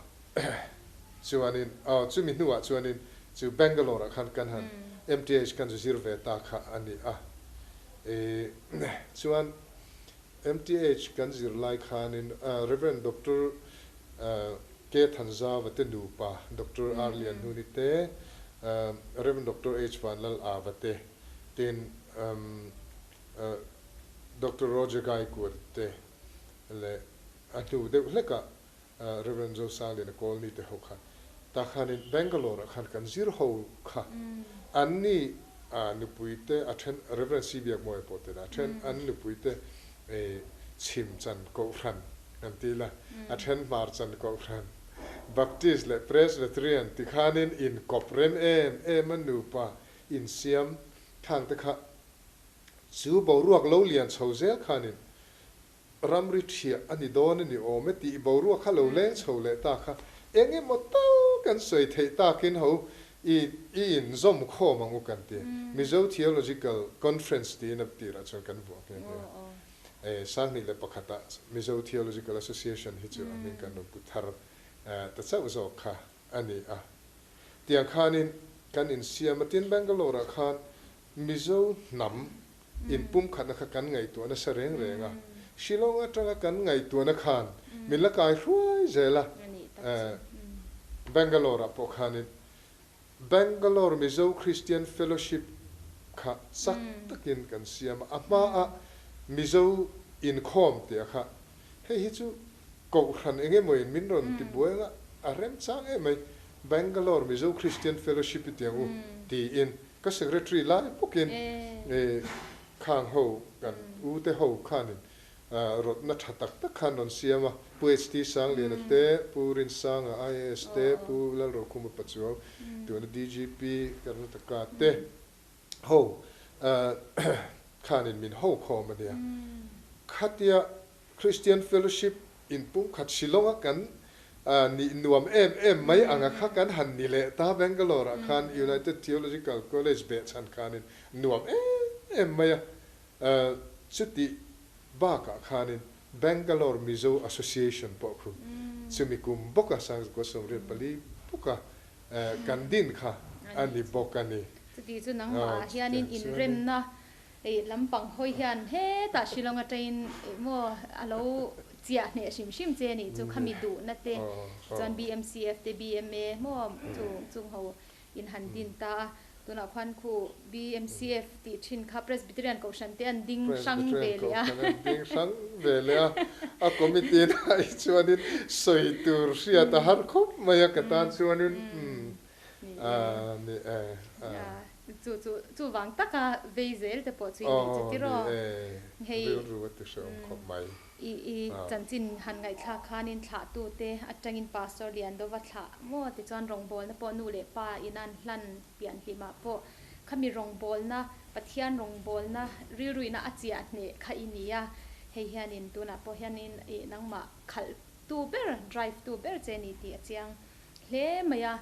chuanin, aw chumi hnuah chuanin chu Bangalore ah khan kan han MTH kan zu zir ve ta kha a ni a. E chuan MTH kan zir lai khanin Rev. Doctor K Thanzava te nupa Doctor R Lianhnuni te, Rev. Doctor H Vanlal Ava te, tin Doctor Roger Gaikwad te leh a hnu deuh hlekah Rev. Zosangliana Kawlni te ho kha tah khanin Bangalore ah khan kan zir ho kha an ni nupui te a then Rev. C Biakmawia pawh tena a then an nupui te chhim chan kohhran kan ti ila a then hmar chan kohhran Baptist leh Presbyterian ti khanin inkawp rem em em a nupa insiam thang te kha Chu boruak lo lian chho zel khanin ramri ṭhiah a ni dawn a ni awm e tih boruak kha lo leng chho leh ta kha eng emaw tal kan sawi theih takin ho i i inzawm khawm ang u kan ti. Mizo Theological Conference tiin a tirah chuan kan vuah nghe nghe a. E 2001 ah Mizo Theological Association hi chu a hming kan rawn pu thar ta chauh zawk kha a ni a. Tiang khanin kan insiam a, tin Bangalore ah khan Mizo hnam inpumkhatna kha kan ngaihtuah nasa reng reng a, Shillong atanga kan ngaihtuahna khan min la kai hruai zel a, Bangalore ah pawh khanin Bangalore Mizo Christian Fellowship kha chak takin kan siam a, a hma a Mizo inkhawm tia kha hei hi chu Kohhran eng emaw in min rawn ti buai anga a remchang em mai, Bangalore Mizo Christian Fellowship i ti ang u tiin Ka secretary lai bawkin khang ho kan u te ho khanin rawtna tha tak tak khan rawn siam a, Pu HT Sangliana te, Pu Rinsanga IAS te, Pu Lalrokhuma Pachuau tuna DGP Karnataka te ho khanin min ho khawm a nia. Khatia Christian Fellowship inpumkhat Shillong a kan nih nuam em em mai anga kha kan han ni leh ta Bangalore ah khan United Theological College behchhan khanin nuam em em mai a, chutih bakah khanin Bangalore Mizo Association pawh khu chumi kum bawka 1984 bawka kan din kha a ni bawk a ni. Chuti chu nangmah ah hianin inremna Hei lampang hawi hian hetah Shillong atangin ih maw a lo chiah hneh hrim hrim che anih chu khami duhna te chuan BMCF te BMA maw chu chung ho in han din ta a, tunah khuan khu BMCF tih thin kha Presbyterian Kohhran te an ding hrang ve leh a. Kohhran an ding hrang ve leh a, a committee na hi chuanin sawi tur hriat a har khawp mai a ka tan chuanin umm ni e. Chu chu chuvang taka vei zel te pawh chu i nih chu tiraw? Hei Rilru a ti hrehawm khawp mai. I i chanchin han ngaihthlak khanin thlahtu te atangin Pastor Liandova thlah maw tichuan rawngbawlna pawh nu leh pa in an hlan pian hlimah pawh khami rawngbawlna Pathian rawngbawlna rilruina a chiah hneh kha i ni a, hei hianin tunah pawh hianin i nangmah khalh tu ber drive tu ber che ni tih a chiang hle mai a.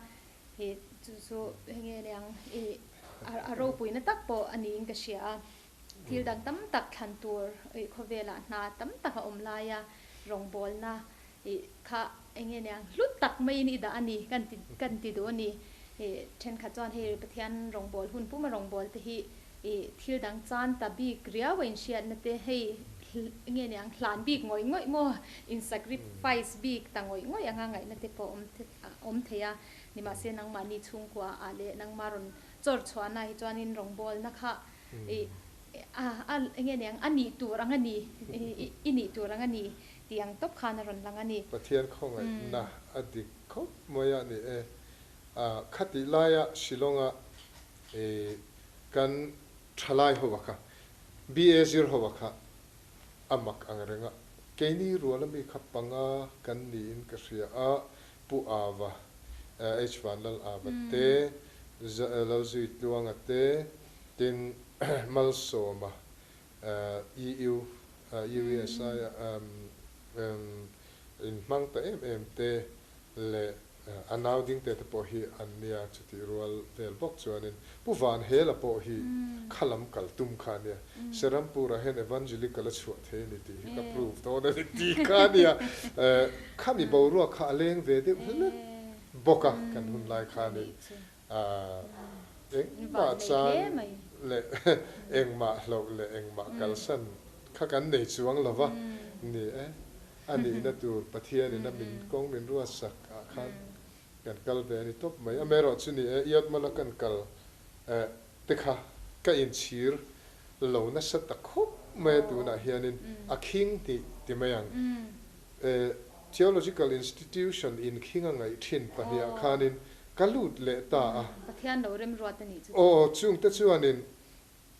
He chu chu henge niang i a ropuina tak pawh a niin ka hria a, thil dang tam tak thlan tur i khawvelah hna tam tak a awm lai a, rawngbawlna i kha enge niang hlut tak maiin i dah a ni kan ti kan ti duh a ni. I thenkhat chuan hei Pathian rawngbâwl hun puma rawngbâwl te hi i thil dang chan ta bik riau a inhriatna te hei enge niang hlan bik ngawih ngawih maw in sacrifice bik ta ngawih ngawih anga ngaihna te pawh awm a awm thei a, nimahse nangmahni chhungkua ah leh nangmah rawn chawr chhuahna hi chuanin rawngbawlna kha i a a enge niang a nih tur ang a ni i nih tur ang a ni tih ang tawp khan a rawn lang a ni. Pathian khawngaihna a dik khawp mai a ni e. A khatih laia Shillong-a i kan thalai ho a kha, BA zir ho a kha a mak ang reng a. Keini ruala mi kha panga kan niin ka hria a, Pu Ava, H Vanlal Ava te, Lalzuitluanga te, tin Malsawma, EU, UESI a inhmang ta em em te leh a nau dingte te pawh hi an nia chutih rual vel bawk chuanin Pu Vanhela pawh hi kha lam kal tum kha a nia. Serampurah hian Evangelical a chhuah thei a ni tih hi ka prove dawn a ni tih kha a nia. Khami boruak kha a leng ve deuh hlek bawk a kan hun lai khanin. Engmah chan leh engmah hloh leh engmah kalsan kha kan nei chuang lo va ni e. A nihna tur Pathianin a min kawng min ruatsak ah khan kan kal ve a ni tawp mai. Amaherawh chu ni e, Iatmala kan kal te kha ka inchhir lo nasa ta khawp mai a tunah hianin a khing hnih ti mai ang. Theological Institution inkhing a ngaih thin pahniah khanin ka lut leh ta a. Pathian lo remruat a nih chu. Aw, chungte chuanin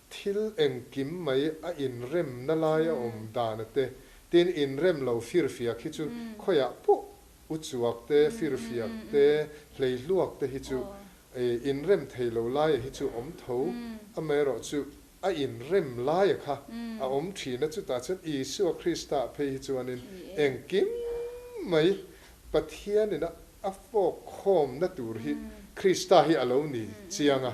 thil engkim mai a inremna lai a awm dan a te, tin inrem lo firfiak hi chu khawiah pawh uchuak te, firfiak te, hleihluak te hi chu inrem thei lo laia hi chu awm tho, amaherawhchu A inrem laia kha a awm thin a, chutah chuan Isua Krista phei hi chuanin engkim mai Pathianin a fawk khawmna tur hi Krista hi a lo ni chiang a,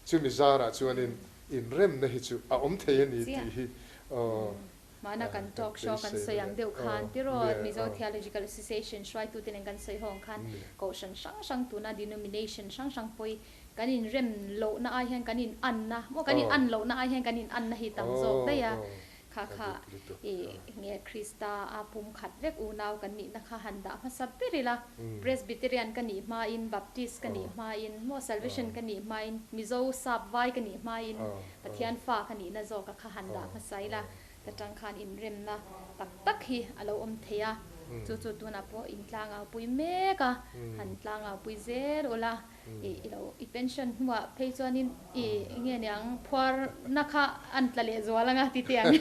chumi zarah chuanin inremna hi chu a awm thei a ni tih hi aw Mahna kan talk show kan sawi ang deuh khan tiraw Mizo Theological Association hruaitute nen kan sawi ho ang khan Kohhran hrang hrang tuna denomination hrang hrang pawi Kan inrem lohna ai hian kan in anna maw kan in an lohna ai hian kan in anna hi tam zawk daih a, kha kha i nge Krista a pum khat vek unau kan nihna kha han dah hmasa ber ila, Presbyterian ka nih hmain, Baptist ka nih hmain, maw Salvation ka nih hmain, Mizo sap vai ka nih hmain Pathian fa ka nihna zawka kha han dah hmasa ila, ta tang khan inremna tak tak hi a lo awm thei a, chu chu tunah pawh in tlangau pui mek a, han tlangau pui zel ula. I i lo i pension hnuah phei chuanin i nge niang phuar na kha an tla leh zual anga ti te ang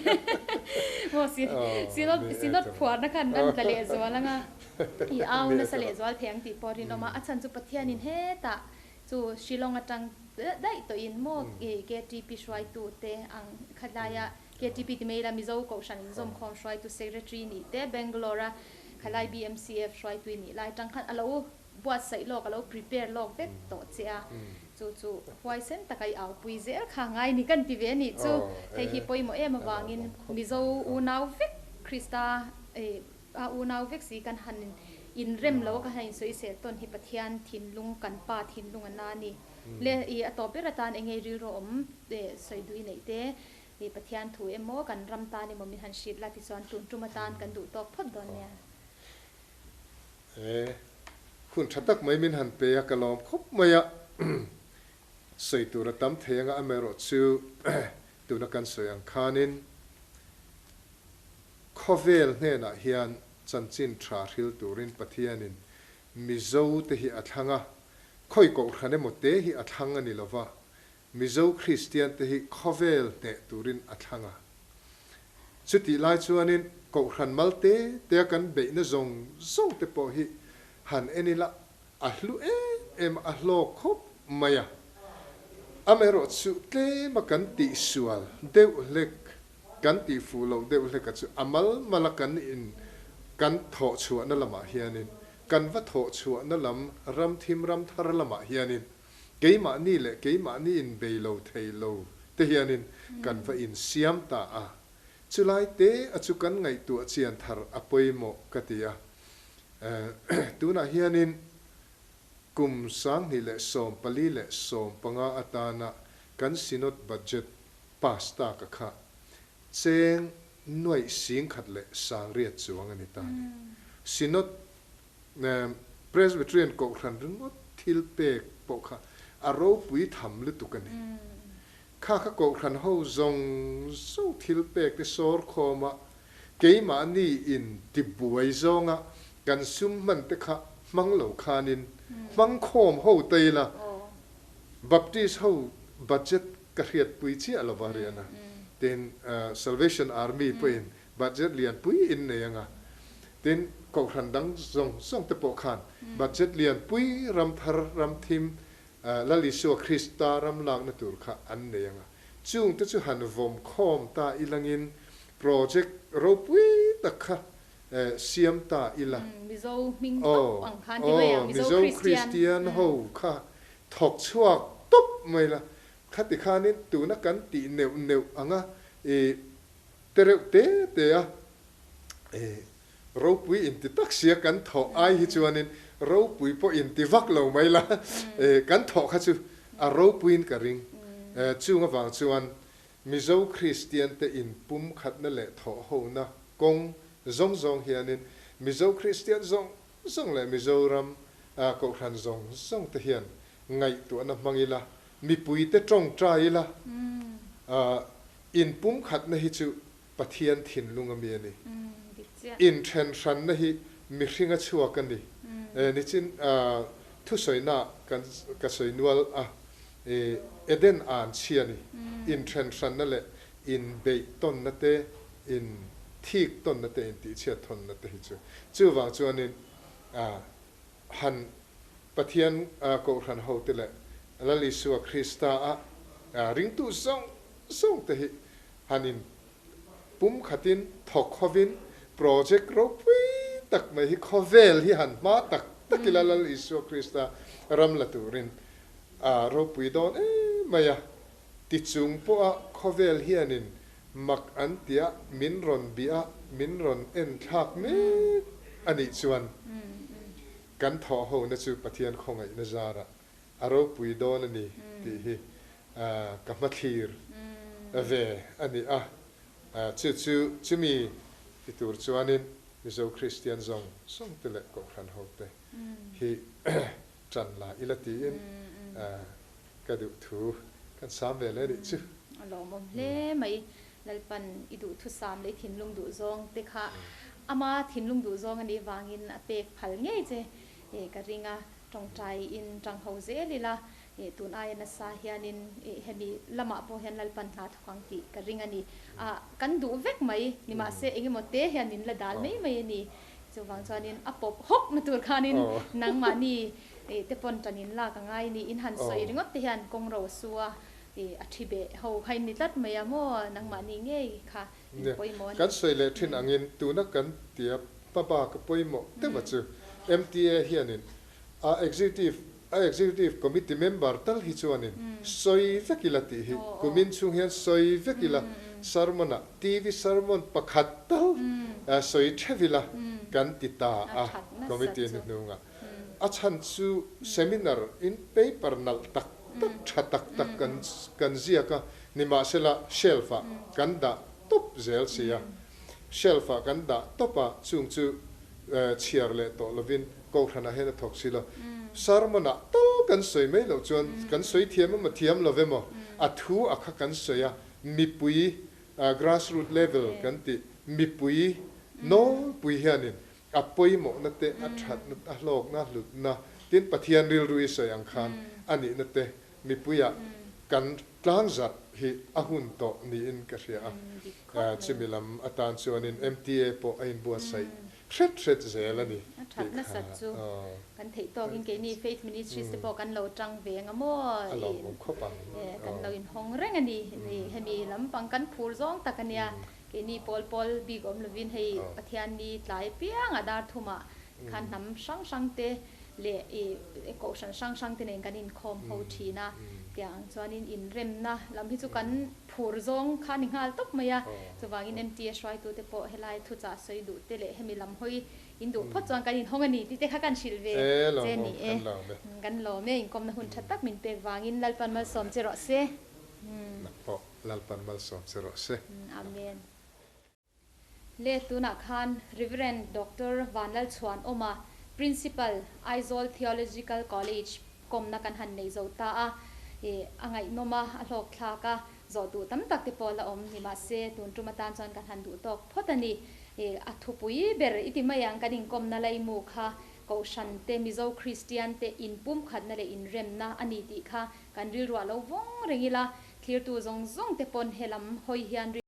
maw si synod synod phuar na khan an tla leh zual anga i au nasa leh zual thei ang tih pawh rinawm a, a chhan chu Pathianin hetah chu Shillong atang daih tawhin maw i KTP hruaitu te ang khatlaia KTP ti mai ila Mizo Kohhran inzawmkhawm hruaitu Secretary nih te Bangalore a khalai BMCF hruaitu i nih lai atang khan a lo Buatsaih lawk a lo prepare lawk vek tawh che a, chu chu huaisen taka i aupui zel kha ngai ni kan ti ve a nih chu. Hei hi pawimawh em avangin Mizo unau vek Krista a unau vek si kan han inrem lo a kan han insawisel tawn hi Pathian thinlung kan Pa thinlung a na a ni. Le i a tawp ber atan enge rilru awm sawi duh i neih te i Pathian thu emaw kan ram tan emaw min han hrilh la tichuan tun tum atan kan duh tawk phawt dawn nia. He hun tha tak mai min han pe a, ka lawm khawp mai a, sawi tur a tam thei anga amaherawh chu tuna kan sawi ang khanin khawvel hnenah hian chanchin tha hril turin Pathianin Mizo te hi a thlang a, khawi kohhran emaw te hi a thlang a ni lova, Mizo Kristian te hi khawvel hneh turin a thlang a. Chutih lai chuanin Kohhran mal te tea kan beihna zawng zawng te pawh hi han en ila a hlu em em a, a hlawk khawp mai a. Amaherawh chu tlema kan tihsual deuh hlek, kan tihfuh loh deuh hleka chu a mal mala kan in kan thawh chhuahna lamah hianin kan va thawh chhuahna lam ram thim ram thar lamah hianin Keimahni leh keimahni inbei lo thei lo te hianin kan va insiam ta a, chulai te a chu kan ngaihtuah chian thar a pawimawh ka ti a. Tunah hianin kum 2014 atana kan Synod Budget pass tak a kha cheng nuaih 10,800 chuang a ni ta a ni. Synod Presbyterian Kohhran ringawt thil pek pawh kha a ropui tham lutuk a ni. Kha kha Kohhran ho zawng zawng thil pek te sawr khawm a, keimahni in tibuai zawnga kan sum hman te kha hmang lo khanin hmang khawm ho ta ila, Baptist ho budget ka hriatpui chiah lova riahna, tin Salvation Army pawhin. Budget lian pui in nei anga. Tin, Kohhran dang zawng zawng te pawh khan budget lian pui ram thar, ram thim, Lal Isua Krista ram lakna tur kha an nei anga. Chung te chu han vawm khawm ta ilangin project ropui tak kha siam ta ila. Mizo hming tawp ang khan ti mai ang, Mizo Kristian ho kha thawk chhuak tawp mai la. Khati khanin tuna kan tih neuh neuh anga i te reuh te te a, ropui inti tak sia kan thawh ai hi chuanin ropui pawh inti vak lo mai la, kan thawh kha chu a ropuiin ka ring. Chung avang chuan Mizo Kristian te inpumkhatna leh thawhhona kawng zawng zawng hianin Mizo Kristian zawng zawng leh Mizoram Kohhran zawng zawng te hian ngaihtuahna hmang ila, mipuite tawngtai ila, inpumkhatna hi chu Pathian thinlung a mi a ni. Inthenhranna hi mihring a chhuak a ni. Nichin thusawiina kan ka sawi nual a, Eden an chhia ni. Inthenhranna leh inbeih tawnna te, in thik tawnna te, intihchhiat thawnna te hi chu. Chuvang chuanin han Pathian Kohhran hote leh Lal Isua Krista a ringtu zawng zawng te hi han in pum khatin thawk hovin project ropui tak mai hi khawvel hi han hma tak tak ila Lal Isua Krista ram la turin a ropui dawn em mai a. Tichung pawha khawvel hianin mak an tia min rawn bia min rawn en thlak mek a nih chuan kan thawh hona chu Pathian khawngaihna zarah a ropui dawn a ni tih hi ka hmathlir ve a ni a. Chu chu chumi ti tur chuanin Mizo Kristian zawng zawng te leh Kohhran ho te hi ṭan la ila tiin ka duh thu kan sam ve leh nih chu. A lawmawm hle mai. Lalpan i duhthusam leh i thinlung duhzawng te kha ama thinlung duhzawng a nih vangin a pek phal ngei che ka ring a, tawngtai in tang ho zel ila tun aia nasa hianin hemi lamah pawh hian Lalpan hna thawk ang tih ka ring a ni. Kan duh vek mai nimahse engemaw te hian min la dal mai mai a ni. Chuvang chuanin a pawp hawk na tur khanin nangmahni te pawn tan in lak a ngai ni. In han sawi ringawt te hian kawng ro a su a, a thi beh ho kha in ni tlat mai a maw nangmahni ngei kha in pawimawh a ni. Kan sawi leh thin angin tuna kan tia hmabak a pawimawh deuh a chu MTA hianin a executive a executive committee member tal hi chuanin sawi vek ila tih hi kumin chhung hian sawi vek ila sermon ah TV sermon pakhat tal sawi theuh ila kan ti ta a committee hnuhnungah. A chhan chu seminar in paper nalh tak tak tha tak tak kan kan ziak a, nimahsela shelf ah kan dah tawp zel si a. Shelf ah kan dah tawp a, chung chu chhiar leh tawh lovin Kohhranah hian a thawk si lo. Sermon ah tal kan sawi mai loh chuan kan sawi thiam emaw thiam lo emaw a thu a kha kan sawi a, mipui grassroot level kan tih mipui nawlpui hianin A pawimawhna te, a thatna, a hlawkna, hlutna, tin Pathian rilru i sawi ang khan a nihna te mipuiah kan tlangzarh hi a hun tawh niin ka hria a. Chumi lam atan chuanin MTA pawh a inbuatsaih hret hret zel a ni A thatna sat chu kan theih tawkin keini Faith Ministries te pawh kan lo tang ve ang a maw? A lawmawm khawp ang. Kan lo inhawng reng a ni. Hemi lampang kan phur zawng tak a nia. Keini pawl pawl bik awm lovin hei Pathian ni tlai piangah dar thumah khan hnam hrang hrang te leh i kohhran hrang hrang te nen kan inkhawm ho thin a, tiang chuanin inremna lam hi chu kan phur zawng kha a ni nghal tawp mai a, chuvangin MTA hruaitute pawh helai thuchah sawi duh te leh hemi lam hawi in duh phawt chuan kan inhawng a ni tih te kha kan hrilh ve che ni e, kan lawm e, inkawmna hun tha tak min pek vangin Lalpan malsawm che rawh se. Lalpan malsawm che rawh se. Amen. Le tunah khan Rev. Doctor Vanlalchhuanawma, Principal, Aizawl Theological College kawmna kan han nei zo ta a, i a ngaihnawm a, a hlawk thlak a, zawh duh tam tak te pawh la awm ni mahse tun tum atan chuan kan han duh tawk phawt a ni. I a thupui ber i ti mai ang kan inkawmna laimu kha Kohhran te, Mizo Kristian te inpumkhatna leh inremna a ni tih kha Kan rilruah lo vawng reng ila, thlirtu zawng zawng te pawn helam hawi hian.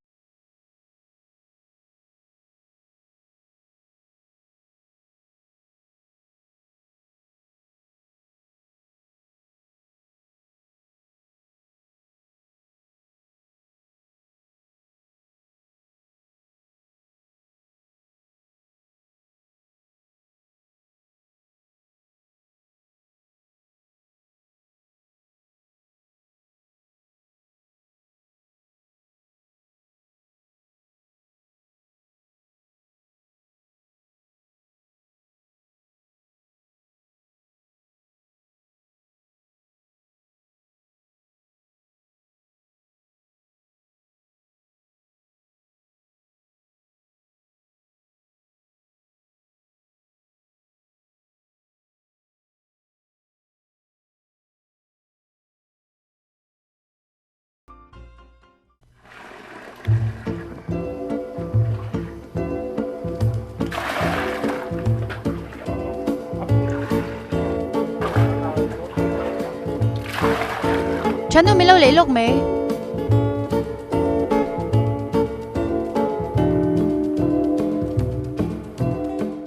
Ṭhanu min lo lei lawk mai.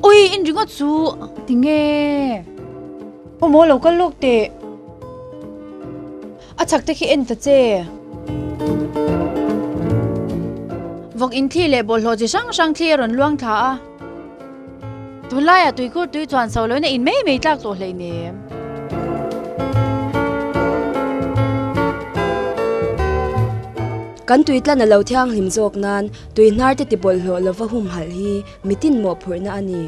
Ui, in ringawt chu tinge? Aw maw lo kal lawk teh. A chak te khi en ta che. Vawk inthli leh bawlhhlawh chi hrang hrang thli a rawn luang thla a. Tunlaiah tuikhur tui chuan so loin a in mai mai tlak tawh hleinem. Kan tui tlan a lo thianghlim zawk nan tui hnar te ti bawlhhlawh lova humhalh hi mitin mawhphurhna a ni.